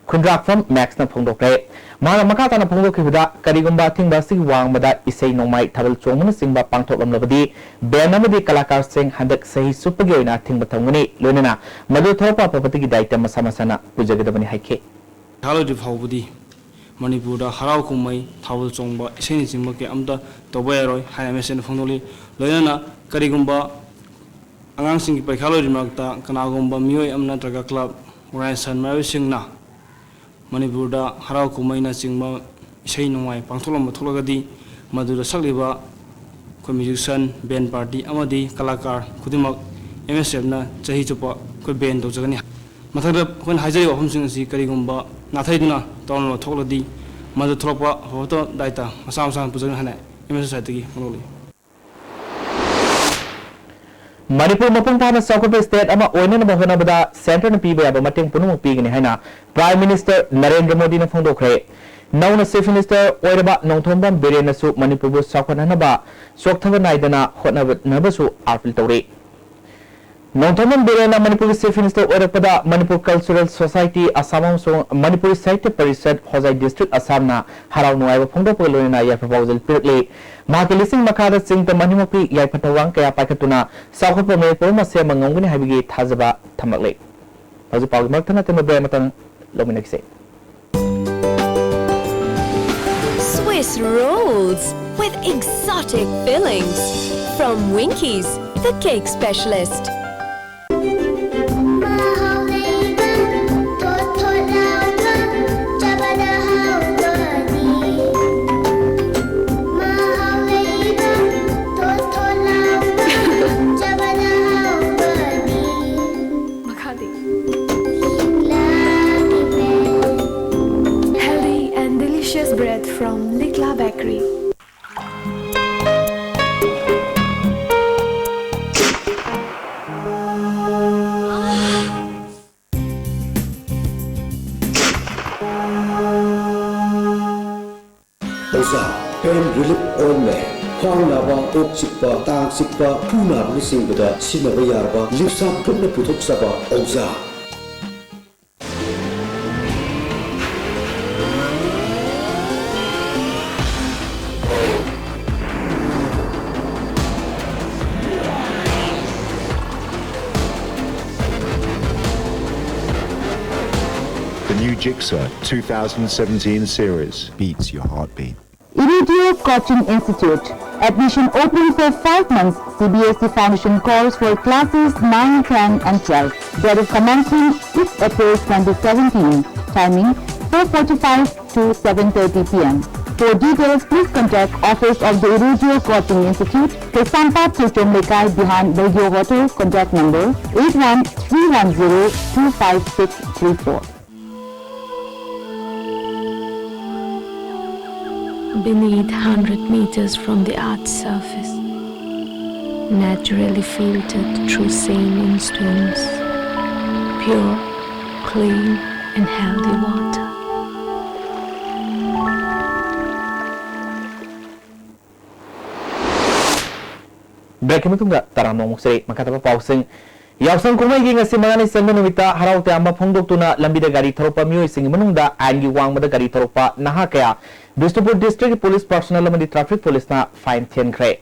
ꯈꯨꯟꯗ꯭ꯔꯥꯛꯐꯝ ꯃꯦꯛꯁꯅ ꯐꯣꯡꯗꯣꯛꯈ꯭ꯔꯦ꯫ ꯃꯍꯥꯛꯅ ꯃꯈꯥ ꯇꯥꯅ ꯐꯣꯡꯗꯣꯛꯈꯤꯕꯗ, ꯀꯔꯤꯒꯨꯝꯕ ꯑꯊꯤꯡꯕ ꯑꯁꯤꯒꯤ ꯋꯥꯡꯃꯗ ꯏꯁꯩ ꯅꯣꯡꯃꯥꯏ, ꯊꯥꯕꯜ ꯆꯣꯡꯕꯅꯆꯤꯡꯕ ꯄꯥꯡꯊꯣꯛꯂꯝꯂꯕꯗꯤ ꯕꯦꯟ ꯑꯃꯗꯤ ꯀꯂꯥꯀꯥꯔꯁꯤꯡ ꯍꯟꯗꯛ ꯆꯍꯤ ꯆꯨꯞꯄꯒꯤ ꯑꯣꯏꯅ ꯑꯊꯤꯡꯕ ꯊꯝꯒꯅꯤ꯫ ꯂꯣꯏꯅꯅ ꯃꯗꯨ ꯊꯣꯛꯄ ꯑꯐꯕꯇꯒꯤ ꯗꯥꯏꯇ ꯃꯁꯥ ꯃꯁꯥꯅ ꯄꯨꯖꯒꯗꯕꯅꯤ ꯍꯥꯏꯈꯤ꯫ ꯄꯩꯈꯥ ꯂꯣꯏꯗ꯭ꯔꯤ ꯐꯥꯎꯕꯗꯤ ꯃꯅꯤꯄꯨꯔꯗ ꯍꯔꯥꯎ ꯀꯨꯝꯍꯩ, ꯊꯥꯕꯜ ꯆꯣꯡꯕ, ꯏꯁꯩꯅꯆꯤꯡꯕ ꯀꯌꯥ ꯑꯃꯇ ꯇꯧꯕ ꯌꯥꯔꯣꯏ ꯍꯥꯏꯅ ꯑꯦꯝ ꯑꯦꯁ ꯑꯦꯅ ꯐꯣꯡꯗꯣꯛꯂꯤ꯫ ꯂꯣꯏꯅꯅ ꯀꯔꯤꯒꯨꯝꯕ ꯑꯉꯥꯡꯁꯤꯡꯒꯤ ꯄꯔꯤꯈꯥ ꯂꯣꯏꯗ꯭ꯔꯤ ꯃꯔꯛꯇ ꯀꯅꯥꯒꯨꯝꯕ ꯃꯤꯑꯣꯏ ꯑꯃ ꯅꯠꯇ꯭ꯔꯒ ꯀ꯭ꯂꯕ, ꯑꯣꯔꯒꯅꯥꯏꯖꯦꯁꯟ ꯃꯌꯥꯝꯁꯤꯡꯅ ꯃꯅꯤꯄꯨꯔꯗ ꯍꯔꯥꯎ ꯀꯨꯝꯍꯩꯅꯆꯤꯡꯕ ꯏꯁꯩ ꯅꯣꯡꯃꯥꯏ ꯄꯥꯡꯊꯣꯛꯂꯝꯕ ꯊꯣꯛꯂꯒꯗꯤ ꯃꯗꯨꯗ ꯁꯛꯂꯤꯕ ꯑꯩꯈꯣꯏ ꯃ꯭ꯌꯨꯖꯤꯁꯤꯌꯥꯟ, ꯕꯦꯟ ꯄꯥꯔꯇꯤ ꯑꯃꯗꯤ ꯀꯂꯥꯀꯥꯔ ꯈꯨꯗꯤꯡꯃꯛ ꯑꯦꯝ ꯑꯦꯁ ꯑꯦꯐꯅ ꯆꯍꯤ ꯆꯨꯞꯄ ꯑꯩꯈꯣꯏ ꯕꯦꯟ ꯇꯧꯖꯒꯅꯤ꯫ ꯃꯊꯛꯇ ꯑꯩꯈꯣꯏꯅ ꯍꯥꯏꯖꯔꯤꯕ ꯋꯥꯐꯝꯁꯤꯡ ꯑꯁꯤ ꯀꯔꯤꯒꯨꯝꯕ ꯅꯥꯊꯩꯗꯨꯅ ꯇꯧꯔꯝꯂꯕ ꯊꯣꯛꯂꯗꯤ, ꯃꯗꯨ ꯊꯣꯛꯂꯛꯄ ꯍꯧꯔꯛꯇꯕ ꯗꯥꯏꯇ ꯃꯁꯥ ꯃꯁꯥꯅ ꯄꯨꯖꯒꯅꯤ ꯍꯥꯏꯅ ꯑꯦꯝ ꯑꯦꯁ ꯁꯣꯁꯥꯏꯇꯤꯒꯤ ꯐꯣꯡꯗꯣꯛꯂꯤ꯫ ꯃꯅꯤꯄꯨꯔ ꯃꯄꯨꯡ ꯐꯥꯅ ꯆꯥꯎꯈꯠꯄ ꯁ꯭ꯇꯦꯠ ꯑꯃ ꯑꯣꯏꯅꯅꯕ ꯍꯣꯠꯅꯕꯗ ꯁꯦꯟꯇꯔꯅ ꯄꯤꯕ ꯌꯥꯕ ꯃꯇꯦꯡ ꯄꯨꯝꯅꯃꯛ ꯄꯤꯒꯅꯤ ꯍꯥꯏꯅ ꯄ꯭ꯔꯥꯏꯝ ꯃꯤꯅꯤꯁꯇꯔ ꯅꯔꯦꯟꯗ꯭ꯔ ꯃꯣꯗꯤꯅ ꯐꯣꯡꯗꯣꯛꯈ꯭ꯔꯦ꯫ ꯅꯧꯅ ꯆꯤꯐ ꯃꯤꯅꯤꯁꯇꯔ ꯑꯣꯏꯔꯕ ꯅꯣꯡꯊꯣꯝꯕꯝ ꯕꯤꯔꯦꯟꯅꯁꯨ ꯃꯅꯤꯄꯨꯔꯕꯨ ꯆꯥꯎꯈꯠꯍꯟꯅꯕ ꯆꯣꯛꯊꯕ ꯅꯥꯏꯗꯅ ꯍꯣꯠꯅꯕꯁꯨ ꯑꯥꯄꯤꯜ ꯇꯧꯔꯤ꯫ ꯅꯣꯡꯊꯣꯝꯕꯝ ꯕꯤꯔꯦꯟꯅ ꯃꯅꯤꯄꯨꯔꯒꯤ ꯆꯤꯐ ꯃꯤꯅꯤꯁꯇꯔ ꯑꯣꯏꯔꯛꯄꯗ ꯃꯅꯤꯄꯨꯔ ꯀꯜꯆꯔꯦꯜ ꯁꯣꯁꯥꯏꯇꯤ ꯑꯁꯥꯝ ꯑꯃꯁꯨꯡ ꯃꯅꯤꯄꯨꯔꯤ ꯁꯥꯍꯤꯇ꯭ꯌ ꯄꯔꯤꯁꯠ ꯍꯣꯖꯥꯏ ꯗꯤꯁꯇ꯭ꯔꯤꯛ ꯑꯁꯥꯝꯅ ꯍꯔꯥꯎ ꯅꯨꯡꯉꯥꯏꯕ ꯐꯣꯡꯗꯣꯛꯄꯒ ꯂꯣꯏꯅꯅ ꯌꯥꯏꯐ ꯄꯥꯎꯖꯦꯜ ꯄꯤꯔꯛꯂꯤ꯫ ꯃꯍꯥꯛꯀꯤ ꯂꯤꯁꯤꯡ ꯃꯈꯥꯗ ꯆꯤꯡ ꯇꯝ ꯑꯅꯤꯃꯛꯀꯤ ꯌꯥꯏꯐ ꯊꯧꯔꯥꯡ ꯀꯌꯥ ꯄꯥꯏꯈꯠꯇꯨꯅ ꯆꯥꯎꯈꯠꯄ ꯃꯅꯤꯄꯨꯔ ꯑꯃ ꯁꯦꯝꯕ ꯉꯝꯒꯅꯤ ꯍꯥꯏꯕꯒꯤ ꯊꯥꯖꯕ ꯊꯝꯂꯛꯂꯤ꯫ ꯍꯧꯖꯤꯛ ꯄꯥꯎꯒꯤ ꯃꯔꯛ ꯊꯠꯅ ꯊꯤꯟꯕ ꯕ꯭ꯔꯦꯛ ꯑꯃꯇꯪ ꯂꯧꯃꯤꯟꯅꯈꯤꯁꯦ꯫ Swiss rolls with exotic fillings from Winkies, the cake specialist. ꯃꯍꯥꯎ ꯂꯩꯕ, ꯊꯣꯠ ꯊꯣꯠ ꯂꯥꯎꯕ, ꯆꯥꯕꯗ ꯍꯥꯎꯕꯗꯤ꯫ ꯃꯍꯥꯎ ꯂꯩꯕ, ꯊꯣꯠ ꯊꯣꯠ ꯂꯥꯎꯕ, ꯆꯥꯕꯗ ꯍꯥꯎꯕꯗꯤ꯫ ꯃꯈꯥꯗꯤ꯫ ꯂꯤꯛꯂꯥꯒꯤ bread. Healthy and delicious bread from Likla Bakery. ꯑꯣꯖꯥ, pain relief ointment꯫ ꯈ꯭ꯋꯥꯡ ꯅꯥꯕ, ꯀꯣꯛ ꯆꯤꯛꯄ, ꯇꯥꯡ ꯆꯤꯛꯄ, ꯈꯨ ꯅꯥꯕꯅꯆꯤꯡꯕꯗ ꯁꯤꯖꯤꯟꯅꯕ ꯌꯥꯔꯕ ꯂꯤꯞꯁꯥꯞ ꯒ꯭ꯔꯨꯞꯅ ꯄꯨꯊꯣꯛꯆꯕ ꯑꯣꯖꯥ꯫ The new Jigsaw two thousand seventeen series beats your heartbeat. Iridio Coaching Institute. Admission open for five months C B S E foundation course for classes nine, ten and twelve. Date of commencement sixth April twenty seventeen. Timing four forty-five to seven thirty P M. For details, please contact Office of the Irrawaddy Coaching Institute, Kaisampat, Choichom Leikai, behind Radio Hotel, contact number eight one three one zero two five six three four. Beneath, hundred meters from the earth's surface, naturally filtered through saline stones, pure, clean, and healthy water. ꯕ꯭ꯔꯦꯛꯀꯤ ꯃꯇꯨꯡꯗ ꯇꯔꯥꯝꯅ ꯑꯃꯨꯛ ꯆꯩ꯫ ꯃꯈꯥ ꯇꯥꯕ ꯄꯥꯎꯁꯤꯡ꯫ ꯌꯥꯎꯁꯪ ꯀꯨꯝꯍꯩꯒꯤ ꯉꯁꯤ ꯃꯉꯥꯅꯤ ꯆꯟꯕ ꯅꯨꯃꯤꯠꯇ ꯍꯔꯥꯎ ꯇꯌꯥꯝꯕ ꯐꯣꯡꯗꯣꯛꯇꯨꯅ ꯂꯝꯕꯤꯗ ꯒꯥꯔꯤ ꯊꯧꯔꯛꯄ ꯃꯤꯑꯣꯏꯁꯤꯡꯒꯤ ꯃꯅꯨꯡꯗ ꯑꯥꯏꯟꯒꯤ ꯋꯥꯡꯃꯗ ꯒꯥꯔꯤ ꯊꯧꯔꯛꯄ ꯅꯍꯥ ꯀꯌꯥ ꯕꯤꯁꯅꯨꯄꯨꯔ ꯗꯤꯁꯇ꯭ꯔꯤꯛꯀꯤ ꯄꯨꯂꯤꯁ ꯄꯥꯔꯁꯣꯅꯦꯜ ꯑꯃꯗꯤ ꯇ꯭ꯔꯥꯐꯤꯛ ꯄꯨꯂꯤꯁꯅ ꯐꯥꯏꯟ ꯊꯤꯍꯟꯈ꯭ꯔꯦ꯫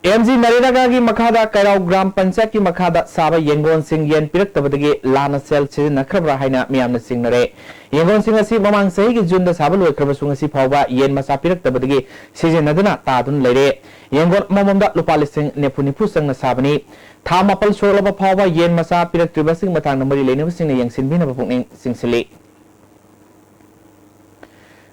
ꯑꯦꯝ ꯖꯤ ꯅꯔꯦꯒꯥꯒꯤ ꯃꯈꯥꯗ ꯀꯩꯔꯥꯎ ꯒ꯭ꯔꯥꯝ ꯄꯟꯆꯥꯌꯠꯀꯤ ꯃꯈꯥꯗ ꯁꯥꯕ ꯌꯦꯡꯒꯣꯟꯁꯤꯡ ꯌꯦꯟ ꯄꯤꯔꯛꯇꯕꯗꯒꯤ ꯂꯥꯟꯅ ꯁꯦꯜ ꯁꯤꯖꯤꯟꯅꯈ꯭ꯔꯕ꯭ꯔꯥ ꯍꯥꯏꯅ ꯃꯤꯌꯥꯝꯅ ꯆꯤꯡꯅꯔꯦ꯫ ꯌꯦꯡꯒꯣꯟꯁꯤꯡ ꯑꯁꯤ ꯃꯃꯥꯡ ꯆꯍꯤꯒꯤ ꯖꯨꯟꯗ ꯁꯥꯕ ꯂꯣꯏꯈ꯭ꯔꯕꯁꯨ ꯉꯁꯤ ꯐꯥꯎꯕ ꯌꯦꯟ ꯃꯆꯥ ꯄꯤꯔꯛꯇꯕꯗꯒꯤ ꯁꯤꯖꯤꯟꯅꯗꯨꯅ ꯇꯥꯗꯨꯅ ꯂꯩꯔꯦ꯫ ꯌꯦꯡꯒꯣꯟ ꯑꯃꯃꯝꯗ ꯂꯨꯄꯥ ꯂꯤꯁꯤꯡ ꯅꯤꯐꯨ ꯅꯤꯐꯨ ꯆꯪꯅ ꯁꯥꯕꯅꯤ꯫ ꯊꯥ ꯃꯥꯄꯜ ꯁꯨꯔꯛꯂꯕ ꯐꯥꯎꯕ ꯌꯦꯟ ꯃꯆꯥ ꯄꯤꯔꯛꯇ꯭ꯔꯤꯕꯁꯤꯒꯤ ꯃꯇꯥꯡꯗ ꯃꯔꯤ ꯂꯩꯅꯕꯁꯤꯡꯅ ꯌꯦꯡꯁꯤꯟꯕꯤꯅꯕ ꯄꯨꯛꯅꯤꯡ ꯆꯤꯡꯁꯤꯜꯂꯤ꯫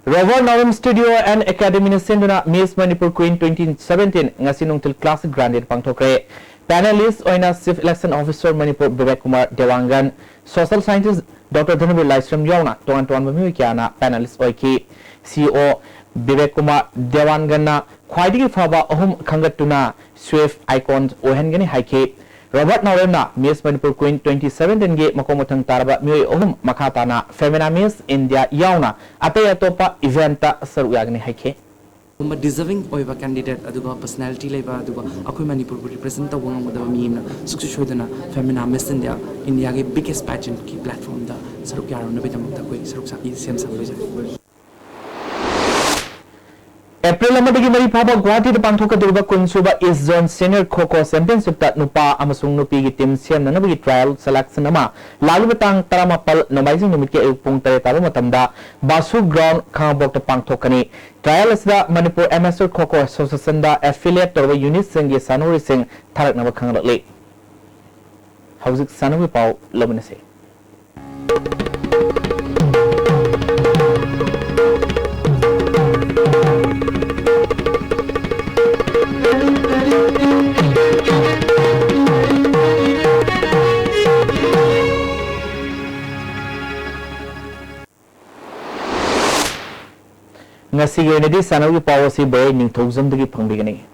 ꯔꯣꯕꯔꯠ ꯅꯥꯎꯔꯦꯝ ꯁ꯭ꯇꯨꯗꯤꯑꯣ ꯑꯦꯟ ꯑꯦꯀꯥꯗꯃꯤꯅ ꯁꯤꯟꯗꯨꯅ miss Manipur queen twenty seventeen ꯉꯁꯤ ꯅꯨꯡꯊꯤꯜ ꯀ꯭ꯂꯥꯁꯤꯛ ꯒ꯭ꯔꯥꯟꯗꯦꯗ ꯄꯥꯡꯊꯣꯛꯈ꯭ꯔꯦ꯫ ꯄꯦꯅꯦꯂꯤꯁ ꯑꯣꯏꯅ chief election officer Manipur Vivek Kumar Dewangan, social scientist doctor Dhanabir Laishram ꯌꯥꯎꯅ ꯇꯣꯉꯥꯟ ꯇꯣꯉꯥꯟꯕ ꯃꯤꯑꯣꯏ ꯀꯌꯥꯅ ꯄꯦꯅꯦꯂꯤꯁ ꯑꯣꯏꯈꯤ꯫ ꯁꯤ ꯏ ꯑꯣ ꯕꯤꯕꯦꯛ ꯀꯨꯃꯥꯔ ꯗꯦꯋꯥꯟꯒꯟꯅ ꯈ꯭ꯋꯥꯏꯗꯒꯤ ꯐꯕ ꯑꯍꯨꯝ ꯈꯟꯒꯠꯇꯨꯅ ꯁ꯭ꯋꯤꯐ ꯑꯥꯏꯀꯣꯟ ꯑꯣꯏꯍꯟꯒꯅꯤ ꯍꯥꯏꯈꯤ꯫ ꯔꯣꯕꯔꯠ ꯅꯥꯎꯔꯦꯝꯅ ꯃꯤꯁ ꯃꯅꯤꯄꯨꯔ ꯀ꯭ꯋꯤꯟ ꯇ꯭ꯋꯦꯟꯇꯤ ꯁꯕꯦꯟꯇꯤꯟꯒꯤ ꯃꯀꯣꯛ ꯃꯊꯪ ꯇꯥꯔꯕ ꯃꯤꯑꯣꯏ ꯑꯍꯨꯝ ꯃꯈꯥ ꯇꯥꯅ ꯐꯦꯃꯤꯅꯥ ꯃꯤꯁ ꯏꯟꯗꯤꯌꯥ ꯌꯥꯎꯅ ꯑꯇꯩ ꯑꯇꯣꯞꯄ ꯏꯚꯦꯟꯠꯇ ꯁꯔꯨꯛ ꯌꯥꯒꯅꯤ ꯍꯥꯏꯈꯤ꯫ ꯒꯨꯝꯕ ꯗꯤꯖꯔꯚꯤꯡ ꯑꯣꯏꯕ ꯀꯦꯟꯗꯤꯗꯦꯠ, ꯑꯗꯨꯒ ꯄꯔꯁꯅꯦꯂꯤꯇꯤ ꯂꯩꯕ, ꯑꯗꯨꯒ ꯑꯩꯈꯣꯏ ꯃꯅꯤꯄꯨꯔꯕꯨ ꯔꯤꯄ꯭ꯔꯖꯦꯟ ꯇꯧꯕ ꯉꯝꯒꯗꯕ ꯃꯤ ꯑꯃꯅ ꯁꯨꯡꯁꯣꯏ ꯁꯣꯏꯗꯅ ꯐꯦꯃꯤꯅꯥ ꯃꯤꯁ ꯏꯟꯗꯤꯌꯥ, ꯏꯟꯗꯤꯌꯥꯒꯤ ꯕꯤꯒꯦꯁ ꯄꯦꯖꯦꯟꯠꯀꯤ ꯄ꯭ꯂꯦꯠꯐꯣꯝꯗ ꯁꯔꯨꯛ ꯌꯥꯔꯨꯅꯕꯒꯤꯗꯃꯛꯇ ꯑꯩꯈꯣꯏ ꯁꯔꯨꯛ ꯁꯥ-, ꯁꯦꯝ ꯁꯥꯕ ꯂꯣꯏꯖꯔꯦ꯫ ꯑꯦꯄ꯭ꯔꯤꯜ ꯑꯃꯗꯒꯤ ꯃꯔꯤ ꯐꯥꯎꯕ ꯒꯨꯋꯥꯍꯥꯇꯤꯗ ꯄꯥꯡꯊꯣꯛꯀꯗꯧꯔꯤꯕ ꯀꯨꯟꯁꯨꯕ ꯏꯁ ꯖꯣꯟ ꯁꯦꯅꯤꯌꯔ ꯈꯣ ꯈꯣ ꯆꯦꯝꯄꯤꯌꯟꯁꯤꯞꯇ ꯅꯨꯄꯥ ꯑꯃꯁꯨꯡ ꯅꯨꯄꯤꯒꯤ ꯇꯤꯝ ꯁꯦꯝꯅꯅꯕꯒꯤ ꯇ꯭ꯔꯥꯏꯌꯦꯜ ꯁꯦꯂꯦꯛꯁꯟ ꯑꯃ ꯂꯥꯛꯂꯤꯕ ꯇꯥꯡ ꯇꯔꯥꯃꯥꯄꯜ ꯅꯣꯡꯃꯥꯏꯖꯤꯡ ꯅꯨꯃꯤꯠꯀꯤ ꯑꯌꯨꯛ ꯄꯨꯡ ꯇꯔꯦꯠ ꯇꯥꯕ ꯃꯇꯝꯗ ꯕꯥꯁꯨ ꯒ꯭ꯔꯥꯎꯟ ꯈꯥꯉꯕꯣꯛꯇ ꯄꯥꯡꯊꯣꯛꯀꯅꯤ꯫ ꯇ꯭ꯔꯥꯏꯌꯦꯜ ꯑꯁꯤꯗ ꯃꯅꯤꯄꯨꯔ ꯑꯦꯃꯦꯆꯔ ꯈꯣ ꯈꯣ ꯑꯦꯁꯣꯁꯤꯌꯦꯁꯟꯗ ꯑꯦꯐꯤꯂꯤꯌꯦꯠ ꯇꯧꯔꯕ ꯌꯨꯅꯤꯠꯁꯤꯡꯒꯤ ꯁꯥꯟꯅꯔꯣꯏꯁꯤꯡ ꯊꯥꯔꯛꯅꯕ ꯈꯪꯍꯜꯂꯛꯂꯤ꯫ ꯍꯧꯖꯤꯛ ꯁꯥꯟꯅꯕꯒꯤ ꯄꯥꯎ ꯂꯧꯃꯤꯟꯅꯁꯤ꯫ ꯉꯁꯤꯒꯤ ꯑꯣꯏꯅꯗꯤ ꯁꯥꯟꯅꯕꯒꯤ ꯄꯥꯎ ꯑꯁꯤ ꯕꯣꯏ ꯅꯤꯡꯊꯧꯖꯝꯗꯒꯤ ꯐꯪꯕꯤꯒꯅꯤ꯫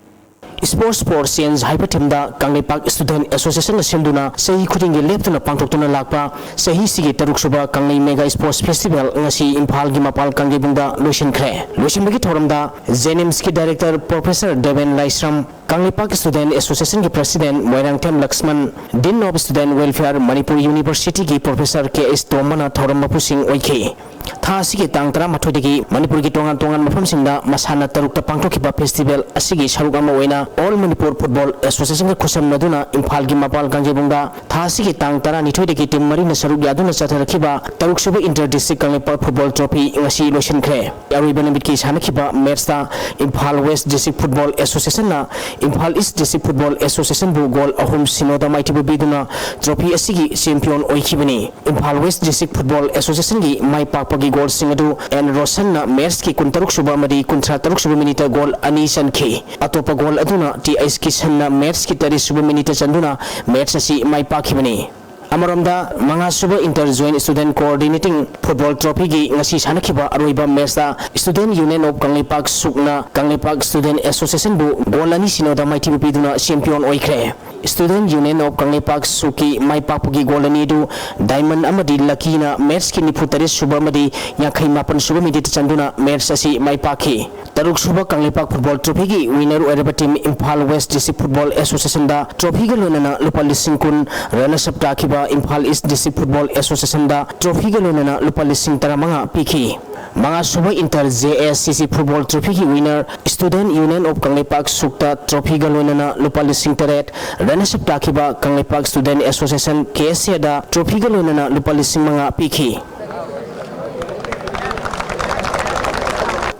Sports for Change ꯍꯥꯏꯕ ꯊꯤꯝꯗ ꯀꯪꯂꯩꯄꯥꯛ ꯁ꯭ꯇꯨꯗꯦꯟꯠ ꯑꯦꯁꯣꯁꯤꯌꯦꯁꯟꯅ ꯁꯤꯟꯗꯨꯅ ꯆꯍꯤ ꯈꯨꯗꯤꯡꯒꯤ ꯂꯦꯞꯇꯅ ꯄꯥꯡꯊꯣꯛꯇꯨꯅ ꯂꯥꯛꯄ ꯆꯍꯤꯁꯤꯒꯤ ꯇꯔꯨꯛꯁꯨꯕ ꯀꯪꯂꯩ ꯃꯦꯒꯥ ꯁ꯭ꯄꯣꯔꯠꯁ ꯐꯦꯁꯇꯤꯚꯦꯜ ꯉꯁꯤ ꯏꯝꯐꯥꯜꯒꯤ ꯃꯄꯥꯜ ꯀꯪꯂꯩꯕꯨꯡꯗ ꯂꯣꯏꯁꯤꯟꯈ꯭ꯔꯦ꯫ ꯂꯣꯏꯁꯤꯟꯕꯒꯤ ꯊꯧꯔꯝꯗ ꯖꯦꯅꯤꯝꯁꯀꯤ director professor Deben Laishram, Kangleipak student ꯑꯦꯁꯣꯁꯤꯌꯦꯁꯟꯒꯤ president Moirangthem Lakshman, dean of student welfare Manipur ꯌꯨꯅꯤꯚꯔꯁꯤꯇꯤꯒꯤ ꯄ꯭ꯔꯣꯐꯦꯁꯔ ꯀꯦ ꯑꯩꯆ ꯇꯣꯝꯕꯅ ꯊꯧꯔꯝ ꯃꯄꯨꯁꯤꯡ ꯑꯣꯏꯈꯤ꯫ ꯊꯥ ꯑꯁꯤꯒꯤ ꯇꯥꯡ ꯇꯔꯥꯃꯥꯊꯣꯏꯗꯒꯤ ꯃꯅꯤꯄꯨꯔꯒꯤ ꯇꯣꯉꯥꯟ ꯇꯣꯉꯥꯟꯕ ꯃꯐꯝꯁꯤꯡꯗ ꯃꯁꯥꯟꯅ ꯇꯔꯨꯛꯇ ꯄꯥꯡꯊꯣꯛꯈꯤꯕ ꯐꯦꯁꯇꯤꯚꯦꯜ ꯑꯁꯤꯒꯤ ꯁꯔꯨꯛ ꯑꯃ ꯑꯣꯏꯅ ꯑꯣꯜ ꯃꯅꯤꯄꯨꯔ ꯐꯨꯠꯕꯣꯜ ꯑꯦꯁꯣꯁꯤꯌꯦꯁꯟꯒ ꯈꯨꯠꯁꯝꯅꯗꯨꯅ ꯏꯝꯐꯥꯜꯒꯤ ꯃꯄꯥꯜ ꯀꯥꯡꯖꯩꯕꯨꯡꯗ ꯊꯥ ꯑꯁꯤꯒꯤ ꯇꯥꯡ ꯇꯔꯥꯅꯤꯊꯣꯏꯗꯒꯤ ꯇꯤꯝ ꯃꯔꯤꯅ ꯁꯔꯨꯛ ꯌꯥꯗꯨꯅ ꯆꯠꯊꯔꯛꯈꯤꯕ ꯇꯔꯨꯛꯁꯨꯕ inter district Kangleipak football trophy ꯉꯁꯤ ꯂꯣꯏꯁꯤꯟꯈ꯭ꯔꯦ꯫ ꯑꯔꯣꯏꯕ ꯅꯨꯃꯤꯠꯀꯤ ꯁꯥꯟꯅꯈꯤꯕ ꯃꯦꯠꯁꯇ ꯏꯝꯐꯥꯜ ꯋꯦꯁ ꯗꯤꯁꯇ꯭ꯔꯤꯛ ꯐꯨꯠꯕꯣꯜ ꯑꯦꯁꯣꯁꯤꯌꯦꯁꯟꯅ ꯏꯝꯐꯥꯜ ꯏꯁ ꯗꯤꯁꯇ꯭ꯔꯤꯛ ꯐꯨꯠꯕꯣꯜ ꯑꯦꯁꯣꯁꯤꯌꯦꯁꯟꯕꯨ ꯒꯣꯜ ꯑꯍꯨꯝ ꯁꯤꯅꯣꯗ ꯃꯥꯏꯊꯤꯕ ꯄꯤꯗꯨꯅ ꯇ꯭ꯔꯣꯐꯤ ꯑꯁꯤꯒꯤ ꯆꯦꯝꯄꯤꯌꯟ ꯑꯣꯏꯈꯤꯕꯅꯤ꯫ ꯏꯝꯐꯥꯜ ꯋꯦꯁ ꯗꯤꯁꯇ꯭ꯔꯤꯛ ꯐꯨꯠꯕꯣꯜ ꯑꯦꯁꯣꯁꯤꯌꯦꯁꯟꯒꯤ ꯃꯥꯏ ꯄꯥꯛꯄꯒꯤ ꯒꯣꯜꯁꯤꯡ ꯑꯗꯨ ꯑꯦꯟ ꯔꯣꯁꯟꯅ ꯃꯦꯠꯁꯀꯤ ꯀꯨꯟꯇꯔꯨꯛ ꯁꯨꯕ ꯑꯃꯗꯤ ꯀꯨꯟꯊ꯭ꯔꯥ ꯇꯔꯨꯛ ꯁꯨꯕ ꯃꯤꯅꯤꯠꯇ ꯒꯣꯜ ꯑꯅꯤ ꯆꯟꯈꯤ꯫ ꯑꯇꯣꯞꯄ ꯒꯣꯜ ꯑꯗꯨꯅ ꯇꯤ ꯑꯩꯆ ꯀꯤꯁꯟꯅ ꯃꯦꯠꯁꯀꯤ ꯇꯔꯦꯠ ꯁꯨꯕ ꯃꯤꯅꯤꯠꯇ ꯆꯟꯗꯨꯅ ꯃꯦꯠꯁ ꯑꯁꯤ ꯃꯥꯏ ꯄꯥꯛꯈꯤꯕꯅꯤ꯫ ꯑꯃꯔꯣꯝꯗ, ꯃꯉꯥꯁꯨꯕ inter zone student coordinating football ꯇ꯭ꯔꯣꯐꯤꯒꯤ ꯉꯁꯤ ꯁꯥꯟꯅꯈꯤꯕ ꯑꯔꯣꯏꯕ ꯃꯦꯠꯁꯇ ꯁ꯭ꯇꯨꯗꯦꯟꯠ ꯌꯨꯅꯤꯌꯟ ꯑꯣꯐ ꯀꯪꯂꯩꯄꯥꯛ ꯁꯨꯛꯅ ꯀꯪꯂꯩꯄꯥꯛ ꯁ꯭ꯇꯨꯗꯦꯟꯠ ꯑꯦꯁꯣꯁꯤꯌꯦꯁꯟꯕꯨ ꯒꯣꯜ ꯑꯅꯤ ꯁꯤꯅꯣꯗ ꯃꯥꯏꯊꯤꯕ ꯄꯤꯗꯨꯅ ꯆꯦꯝꯄꯤꯌꯟ ꯑꯣꯏꯈ꯭ꯔꯦ꯫ ꯁ꯭ꯇꯨꯗꯦꯟꯠ ꯌꯨꯅꯤꯌꯟ ꯑꯣꯐ ꯀꯪꯂꯩꯄꯥꯛ ꯁꯨꯛꯀꯤ ꯃꯥꯏ ꯄꯥꯛꯄꯒꯤ ꯒꯣꯜ ꯑꯅꯤ ꯑꯗꯨ ꯗꯥꯏꯃꯟ ꯑꯃꯗꯤ ꯂꯀꯤꯅ ꯃꯦꯠꯁꯀꯤ ꯅꯤꯐꯨ ꯇꯔꯦꯠ ꯁꯨꯕ ꯑꯃꯗꯤ ꯌꯥꯡꯈꯩ ꯃꯥꯄꯟ ꯁꯨꯕ ꯃꯤꯅꯤꯠꯇ ꯆꯟꯗꯨꯅ ꯃꯦꯠꯁ ꯑꯁꯤ ꯃꯥꯏ ꯄꯥꯛꯈꯤ꯫ ꯇꯔꯨꯛ ꯁꯨꯕ ꯀꯪꯂꯩꯄꯥꯛ ꯐꯨꯠꯕꯣꯜ ꯇ꯭ꯔꯣꯐꯤꯒꯤ ꯋꯤꯅꯔ ꯑꯣꯏꯔꯕ team Imphal west district football ꯑꯦꯁꯣꯁꯤꯌꯦꯁꯟꯗ ꯇ꯭ꯔꯣꯐꯤꯒ ꯂꯣꯏꯅꯅ ꯂꯨꯄꯥ ꯂꯤꯁꯤꯡ ꯀꯨꯟ, ꯔꯅꯔꯁ ꯑꯞ ꯇꯥꯈꯤꯕ ꯏꯝꯐꯥꯜ ꯏꯁ ꯗꯤꯁꯇ꯭ꯔꯤꯛ ꯐꯨꯠꯕꯣꯜ ꯑꯦꯁꯣꯁꯤꯌꯦꯁꯟꯗ ꯇ꯭ꯔꯣꯐꯤꯒ ꯂꯣꯏꯅꯅ ꯂꯨꯄꯥ ꯂꯤꯁꯤꯡ ꯇꯔꯥꯃꯉꯥ ꯄꯤꯈꯤ꯫ ꯃꯉꯥꯁꯨꯕ enter J A C C football ꯇ꯭ꯔꯣꯐꯤꯒꯤ winner student union of Kangleipak ꯁꯨꯛꯇ ꯇ꯭ꯔꯣꯐꯤꯒ ꯂꯣꯏꯅꯅ ꯂꯨꯄꯥ ꯂꯤꯁꯤꯡ ꯇꯔꯦꯠ, ꯔꯅꯔꯁ ꯑꯞ ꯇꯥꯈꯤꯕ Kangleipak student association K S ꯑꯦꯗ ꯇ꯭ꯔꯣꯐꯤꯒ ꯂꯣꯏꯅꯅ ꯂꯨꯄꯥ ꯂꯤꯁꯤꯡ ꯃꯉꯥ ꯄꯤꯈꯤ꯫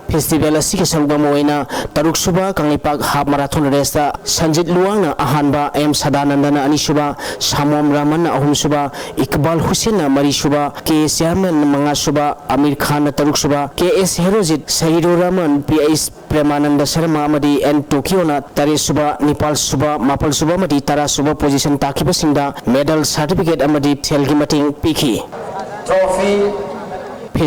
ꯐꯦꯁꯇꯤꯚꯦꯜ ꯑꯁꯤꯒꯤ ꯁꯔꯨꯛ ꯑꯃ ꯑꯣꯏꯅ ꯇꯔꯨꯛ ꯁꯨꯕ ꯀꯪꯂꯩꯄꯥꯛ ꯍꯥꯐ ꯃꯥꯔꯥꯊꯣꯟ ꯔꯦꯁꯇ ꯁꯟꯖꯤꯠ ꯂꯨꯋꯥꯡꯅ ꯑꯍꯥꯟꯕ, ꯑꯦꯝ ꯁꯗꯥꯅꯟꯗꯅ ꯑꯅꯤꯁꯨꯕ, ꯁꯥꯃꯣꯝ ꯔꯥꯃꯟꯅ ꯑꯍꯨꯝꯁꯨꯕ, ꯏꯛꯕꯥꯜ ꯍꯨꯁꯦꯟꯅ ꯃꯔꯤꯁꯨꯕ, ꯀꯦ ꯆꯤꯌꯥꯔꯃꯦꯟꯅ ꯃꯉꯥꯁꯨꯕ, ꯑꯃꯤꯔ ꯈꯥꯟꯅ ꯇꯔꯨꯛꯁꯨꯕ, K S Herojit, Sahirur Rahman, P H ꯄ꯭ꯔꯦꯃꯥꯅꯟꯗ ꯁꯔꯃ ꯑꯃꯗꯤ ꯑꯦꯟ ꯇꯣꯀꯤꯌꯣꯅ ꯇꯔꯦꯠꯁꯨꯕ, ꯅꯤꯄꯥꯜꯁꯨꯕ, ꯃꯥꯄꯜꯁꯨꯕ ꯑꯃꯗꯤ ꯇꯔꯥꯁꯨꯕ ꯄꯣꯖꯤꯁꯟ ꯇꯥꯈꯤꯕꯁꯤꯡꯗ ꯃꯦꯗꯜ, ꯁꯥꯔꯇꯤꯐꯤꯀꯦꯠ ꯑꯃꯗꯤ ꯁꯦꯜꯒꯤ ꯃꯇꯦꯡ ꯄꯤꯈꯤ꯫ ꯇ꯭ꯔꯣꯐꯤ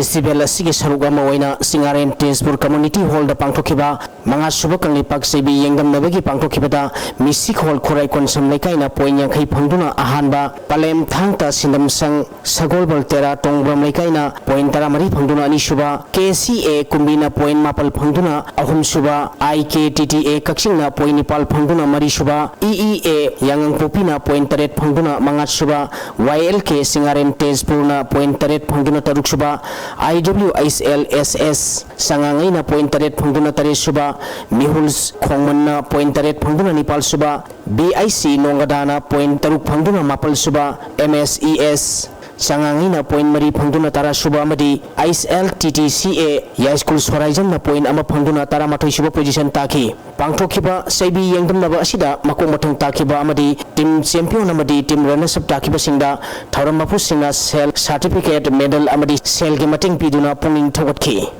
Festival ꯑꯁꯤꯒꯤ ꯁꯔꯨꯛ ꯑꯃ ꯑꯣꯏꯅ ꯁꯤꯡꯉꯥꯔꯦꯝ ꯇꯦꯖꯄꯨꯔ Community Hallꯗ ꯄꯥꯡꯊꯣꯛꯈꯤꯕ ꯃꯉꯥ ꯁꯨꯕ ꯀꯪꯂꯩꯄꯥꯛ ꯆꯩꯕꯤ ꯌꯦꯡꯗꯝꯅꯕꯒꯤ ꯄꯥꯡꯊꯣꯛꯈꯤꯕꯗ ꯃꯤꯁꯤꯈꯣꯜ ꯈꯨꯔꯥꯏ ꯀꯣꯟꯁꯝ ꯂꯩꯀꯥꯏꯅ point ꯌꯥꯡꯈꯩ ꯐꯪꯗꯨꯅ ꯑꯍꯥꯟꯕ, ꯄꯂꯦꯝ ꯊꯥꯡꯇ ꯁꯤꯟꯗꯝꯁꯪ ꯁꯒꯣꯜꯕꯜ ꯇꯦꯔꯥ ꯇꯣꯡꯕ꯭ꯔꯝ ꯂꯩꯀꯥꯏꯅ point ꯇꯔꯥꯃꯔꯤ ꯐꯪꯗꯨꯅ ꯑꯅꯤꯁꯨꯕ, ꯀꯦ ꯁꯤ ꯑꯦ ꯀꯨꯝꯕꯤꯅ point ꯃꯥꯄꯜ ꯐꯪꯗꯨꯅ ꯑꯍꯨꯝꯁꯨꯕ, ꯑꯥꯏ ꯀꯦ ꯇꯤ ꯇꯤ ꯑꯦ ꯀꯛꯆꯤꯡꯅ point ꯅꯤꯄꯥꯜ ꯐꯪꯗꯨꯅ ꯃꯔꯤꯁꯨꯕ, ꯏ ꯏ ꯑꯦ ꯌꯥꯉꯪꯄꯣꯛꯄꯤꯅ point ꯇꯔꯦꯠ ꯐꯪꯗꯨꯅ ꯃꯉꯥꯁꯨꯕ, ꯋꯥꯏ ꯑꯦꯜ ꯀꯦ ꯁꯤꯡꯉꯥꯔꯦꯝ ꯇꯦꯖꯄꯨꯔꯅ point ꯇꯔꯦꯠ ꯐꯪꯗꯨꯅ ꯇꯔꯨꯛꯁꯨꯕ, ꯑꯥꯏ ꯗꯕ꯭ꯂꯤꯎ ꯑꯩꯆ ꯑꯦꯜ ꯑꯦꯁ ꯑꯦꯁ ꯆꯉꯥꯡꯉꯩꯅ point ꯇꯔꯦꯠ ꯐꯪꯗꯨꯅ ꯇꯔꯦꯠꯁꯨꯕ, ꯃꯤꯍꯨꯜꯁ ꯈꯣꯡꯃꯟꯅ point ꯇꯔꯦꯠ ꯐꯪꯗꯨꯅ ꯅꯤꯄꯥꯜꯁꯨꯕ, ꯕꯤ ꯑꯥꯏ ꯁꯤ ꯅꯣꯡꯒꯗꯥꯅ point ꯇꯔꯨꯛ ꯐꯪꯗꯨꯅ ꯃꯥꯄꯜꯁꯨꯕ, ꯑꯦꯝ ꯑꯦꯁ ꯏ ꯑꯦꯁ ꯆꯉꯥꯡꯉꯩꯅ point ꯃꯔꯤ ꯐꯪꯗꯨꯅ ꯇꯔꯥꯁꯨꯕ ꯑꯃꯗꯤ H L T T C ꯑꯦ ꯌꯥꯏꯁ꯭ꯀꯨꯜ ꯁꯣꯔꯥꯏꯖꯝꯅ point ꯑꯃ ꯐꯪꯗꯨꯅ ꯇꯔꯥꯃꯥꯊꯣꯏꯁꯨꯕ position ꯇꯥꯈꯤ꯫ ꯄꯥꯡꯊꯣꯛꯈꯤꯕ ꯆꯩꯕꯤ ꯌꯦꯡꯗꯝꯅꯕ ꯑꯁꯤꯗ ꯃꯀꯣꯛ ꯃꯊꯪ ꯇꯥꯈꯤꯕ ꯑꯃꯗꯤ team champion ꯑꯃꯗꯤ team runners up ꯇꯥꯈꯤꯕꯁꯤꯡꯗ ꯊꯧꯔꯝ ꯃꯄꯨꯁꯤꯡꯅ ꯁꯦꯜ, certificate, medal ꯑꯃꯗꯤ ꯁꯦꯜꯒꯤ ꯃꯇꯦꯡ ꯄꯤꯗꯨꯅ ꯄꯨꯛꯅꯤꯡ ꯊꯧꯒꯠꯈꯤ꯫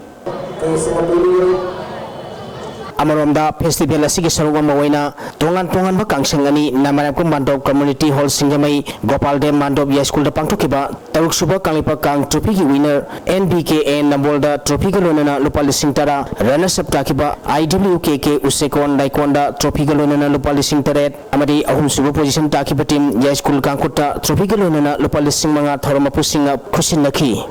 ꯑꯃꯔꯣꯝꯗ festival ꯑꯁꯤꯒꯤ ꯁꯔꯨꯛ ꯑꯃ ꯑꯣꯏꯅ ꯇꯣꯉꯥꯟ ꯇꯣꯉꯥꯟꯕ ꯀꯥꯡꯁꯪ ꯑꯅꯤ, ꯅꯥꯃꯔꯥꯏꯀꯣꯝ ꯃꯥꯟꯗꯣꯞ Community Hall ꯁꯤꯡꯖꯃꯩ, ꯒꯣꯄꯥꯜ ꯗꯦꯕ ꯃꯥꯟꯗꯣꯞ ꯌꯥꯏꯁ꯭ꯀꯨꯜꯗ ꯄꯥꯡꯊꯣꯛꯈꯤꯕ ꯇꯔꯨꯛꯁꯨꯕ ꯀꯪꯂꯩꯄꯥꯛ ꯀꯥꯡ trophyꯒꯤ winner and B K A ꯅꯝꯕꯣꯜꯗ trophyꯒ ꯂꯣꯏꯅꯅ ꯂꯨꯄꯥ ꯂꯤꯁꯤꯡ ꯇꯔꯥ, runners up ꯇꯥꯈꯤꯕ ꯑꯥꯏ ꯗꯕ꯭ꯂꯤꯎ ꯀꯦ ꯀꯦ ꯎꯆꯦꯀꯣꯟ ꯂꯥꯏꯀꯣꯟꯗ trophyꯒ ꯂꯣꯏꯅꯅ ꯂꯨꯄꯥ ꯂꯤꯁꯤꯡ ꯇꯔꯦꯠ ꯑꯃꯗꯤ ꯑꯍꯨꯝꯁꯨꯕ position ꯇꯥꯈꯤꯕ team ꯌꯥꯏꯁ꯭ꯀꯨꯜ ꯀꯥꯡꯈꯨꯠꯇ trophyꯒ ꯂꯣꯏꯅꯅ ꯂꯨꯄꯥ ꯂꯤꯁꯤꯡ ꯃꯉꯥ ꯊꯧꯔꯝ ꯃꯄꯨꯁꯤꯡꯅ ꯈꯨꯠꯁꯤꯟꯅꯈꯤ꯫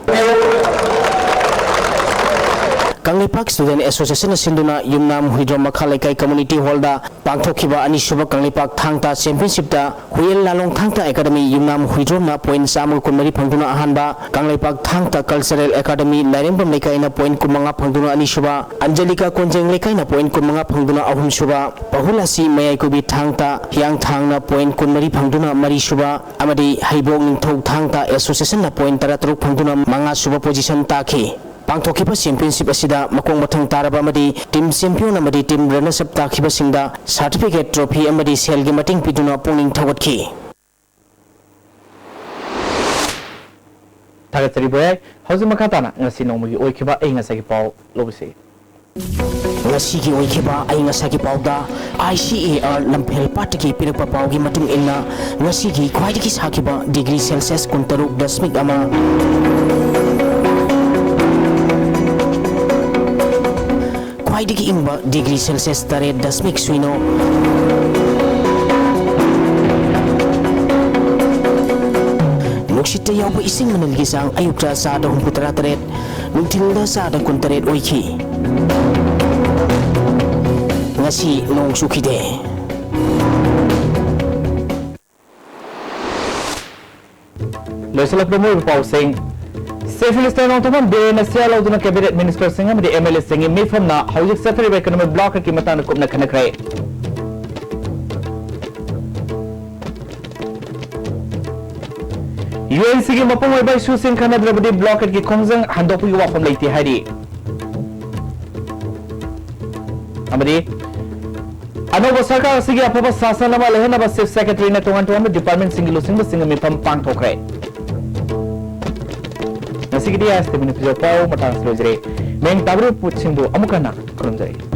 ꯀꯪꯂꯩꯄꯥꯛ Student Associationꯅ ꯁꯤꯟꯗꯨꯅ ꯌꯨꯝꯅꯥꯝ ꯍꯨꯏꯗ꯭ꯔꯣꯝ ꯃꯈꯥ ꯂꯩꯀꯥꯏ Community Hallꯗ ꯄꯥꯡꯊꯣꯛꯈꯤꯕ ꯑꯅꯤꯁꯨꯕ ꯀꯪꯂꯩꯄꯥꯛ ꯊꯥꯡ ꯇꯥ championshipꯇ ꯍꯨꯌꯦꯟ ꯂꯥꯂꯣꯡ ꯊꯥꯡ ꯇꯥ Academy ꯌꯨꯝꯅꯥꯝ ꯍꯨꯏꯗ꯭ꯔꯣꯝꯅ point ꯆꯥꯝꯃꯒ ꯀꯨꯟꯃꯔꯤ ꯐꯪꯗꯨꯅ ꯑꯍꯥꯟꯕ, ꯀꯪꯂꯩꯄꯥꯛ ꯊꯥꯡ ꯇꯥ Cultural Academy ꯂꯥꯏꯔꯦꯝꯕꯝ ꯂꯩꯀꯥꯏꯅ point ꯀꯨꯟꯃꯉꯥ ꯐꯪꯗꯨꯅ ꯑꯅꯤꯁꯨꯕ, ꯑꯟꯖꯂꯤꯀꯥ ꯀꯣꯟꯖꯦꯡ ꯂꯩꯀꯥꯏꯅ point ꯀꯨꯟꯃꯉꯥ ꯐꯪꯗꯨꯅ ꯑꯍꯨꯝꯁꯨꯕ, ꯄꯍꯨꯂꯥꯁꯤ ꯃꯌꯥꯏꯀꯨꯕꯤ ꯊꯥꯡ ꯇꯥ ꯍꯤꯌꯥꯡꯊꯥꯡꯅ point ꯀꯨꯟꯃꯔꯤ ꯐꯪꯗꯨꯅ ꯃꯔꯤꯁꯨꯕ ꯑꯃꯗꯤ ꯍꯩꯕꯣꯛ ꯅꯤꯡꯊꯧ ꯊꯥꯡ ꯇꯥ Associationꯅ point ꯇꯔꯥꯇꯔꯨꯛ ꯐꯪꯗꯨꯅ ꯃꯉꯥꯁꯨꯕ position ꯇꯥꯈꯤ꯫ ꯄꯥꯡꯊꯣꯛꯈꯤꯕ championship ꯑꯁꯤꯗ ꯃꯀꯣꯛ ꯃꯊꯪ ꯇꯥꯔꯕ ꯑꯃꯗꯤ team champion ꯑꯃꯗꯤ team runners up ꯇꯥꯈꯤꯕꯁꯤꯡꯗ certificate, trophy ꯑꯃꯗꯤ ꯁꯦꯜꯒꯤ ꯃꯇꯦꯡ ꯄꯤꯗꯨꯅ ꯄꯨꯛꯅꯤꯡ ꯊꯧꯒꯠꯈꯤ꯫ ꯊꯥꯒꯠꯆꯔꯤ ꯕꯣꯌꯥꯏ꯫ ꯍꯧꯖꯤꯛ ꯃꯈꯥ ꯇꯥꯅ ꯉꯁꯤ ꯅꯣꯡꯃꯒꯤ ꯑꯣꯏꯈꯤꯕ ꯑꯏꯪ ꯑꯁꯥꯒꯤ ꯄꯥꯎ ꯂꯧꯕꯁꯤ꯫ ꯉꯁꯤꯒꯤ ꯑꯣꯏꯈꯤꯕ ꯑꯏꯪ ꯑꯁꯥꯒꯤ ꯄꯥꯎꯗ ꯑꯥꯏ ꯁꯤ ꯑꯦ ꯑꯥꯔ ꯂꯝꯐꯦꯜ ꯄꯥꯠꯇꯒꯤ ꯄꯤꯔꯛꯄ ꯄꯥꯎꯒꯤ ꯃꯇꯨꯡ ꯏꯟꯅ, ꯉꯁꯤꯒꯤ ꯈ꯭ꯋꯥꯏꯗꯒꯤ ꯁꯥꯈꯤꯕ degree Celsius ꯀꯨꯟꯇꯔꯨꯛ ꯗꯁꯃꯤꯛ ꯑꯃ, ꯈ꯭ꯋꯥꯏꯗꯒꯤ ꯏꯪꯕ ꯗꯤꯒ꯭ꯔꯤ ꯁꯦꯜꯁꯤꯌꯁ ꯇꯔꯦꯠ ꯗꯁꯃꯤꯛ ꯁꯤꯅꯣ꯫ ꯅꯨꯡꯁꯤꯠꯇ ꯌꯥꯎꯕ ꯏꯁꯤꯡ ꯃꯅꯤꯜꯒꯤ ꯆꯥꯡ ꯑꯌꯨꯛꯇ ꯆꯥꯗ ꯍꯨꯝꯐꯨꯇꯔꯥ ꯇꯔꯦꯠ, ꯅꯨꯡꯊꯤꯜꯗ ꯆꯥꯗ ꯀꯨꯟꯇꯔꯦꯠ ꯑꯣꯏꯈꯤ꯫ ꯉꯁꯤ ꯅꯣꯡ ꯆꯨꯈꯤꯗꯦ꯫ ꯂꯣꯏꯁꯤꯜꯂꯛꯄꯗ ꯃꯔꯨꯑꯣꯏꯕ ꯄꯥꯎꯁꯤꯡ꯫ ꯆꯤꯐ ꯃꯤꯅꯤꯁꯇꯔ ꯅꯣꯡꯊꯣꯝꯕꯝ ꯕꯤꯔꯦꯟꯅ ꯁꯦꯜ ꯂꯧꯗꯨꯅ ꯀꯦꯕꯤꯅꯦꯠ ꯃꯤꯅꯤꯁꯇꯔꯁꯤꯡ ꯑꯃꯗꯤ ꯑꯦꯝ ꯑꯦꯜ ꯑꯦꯁꯤꯡꯒꯤ ꯃꯤꯐꯝꯅ ꯍꯧꯖꯤꯛ ꯆꯠꯊꯔꯤꯕ ꯏꯀꯣꯅꯣꯃꯤꯛ ꯕ꯭ꯂꯣꯀꯦꯠꯀꯤ ꯃꯇꯥꯡꯗ ꯀꯨꯞꯅ ꯈꯟꯅꯈ꯭ꯔꯦ꯫ ꯌꯨ ꯑꯦꯟ ꯁꯤꯒꯤ ꯃꯄꯨꯡ ꯑꯣꯏꯕ ꯏꯁꯨꯁꯤꯡ ꯈꯟꯅꯗ꯭ꯔꯕꯗꯤ ꯕ꯭ꯂꯣꯀꯦꯠꯀꯤ ꯈꯣꯡꯖꯪ ꯍꯟꯗꯣꯛꯄꯒꯤ ꯋꯥꯐꯝ ꯂꯩꯇꯦ ꯍꯥꯏꯔꯤ꯫ ꯑꯃꯗꯤ ꯑꯅꯧꯕ ꯁꯔꯀꯥꯔ ꯑꯁꯤꯒꯤ ꯑꯐꯕ ꯁꯥꯁꯟ ꯑꯃ ꯂꯩꯍꯟꯅꯕ ꯆꯤꯐ ꯁꯦꯀ꯭ꯔꯦꯇꯔꯤꯅ ꯇꯣꯉꯥꯟ ꯇꯣꯉꯥꯟꯕ ꯗꯤꯄꯥꯔꯠꯃꯦꯟꯁꯤꯡꯒꯤ ꯂꯨꯆꯤꯡꯕꯁꯤꯡꯒ ꯃꯤꯐꯝ ꯄꯥꯡꯊꯣꯛꯈ꯭ꯔꯦ꯫ ꯉꯁꯤꯒꯤꯗꯤ ꯑꯥꯏ ꯑꯦꯁ ꯇꯤ ꯃꯅꯤꯄꯨꯔ ꯄꯥꯎ ꯃꯇꯥꯡꯁꯤ ꯂꯣꯏꯖꯔꯦ꯫ ꯃꯌꯦꯛ ꯇꯥꯕ ꯔꯤꯄꯣꯔꯠꯁꯤꯡꯕꯨ ꯑꯃꯨꯛ ꯍꯟꯅ ꯈꯨꯔꯨꯝꯖꯔꯤ꯫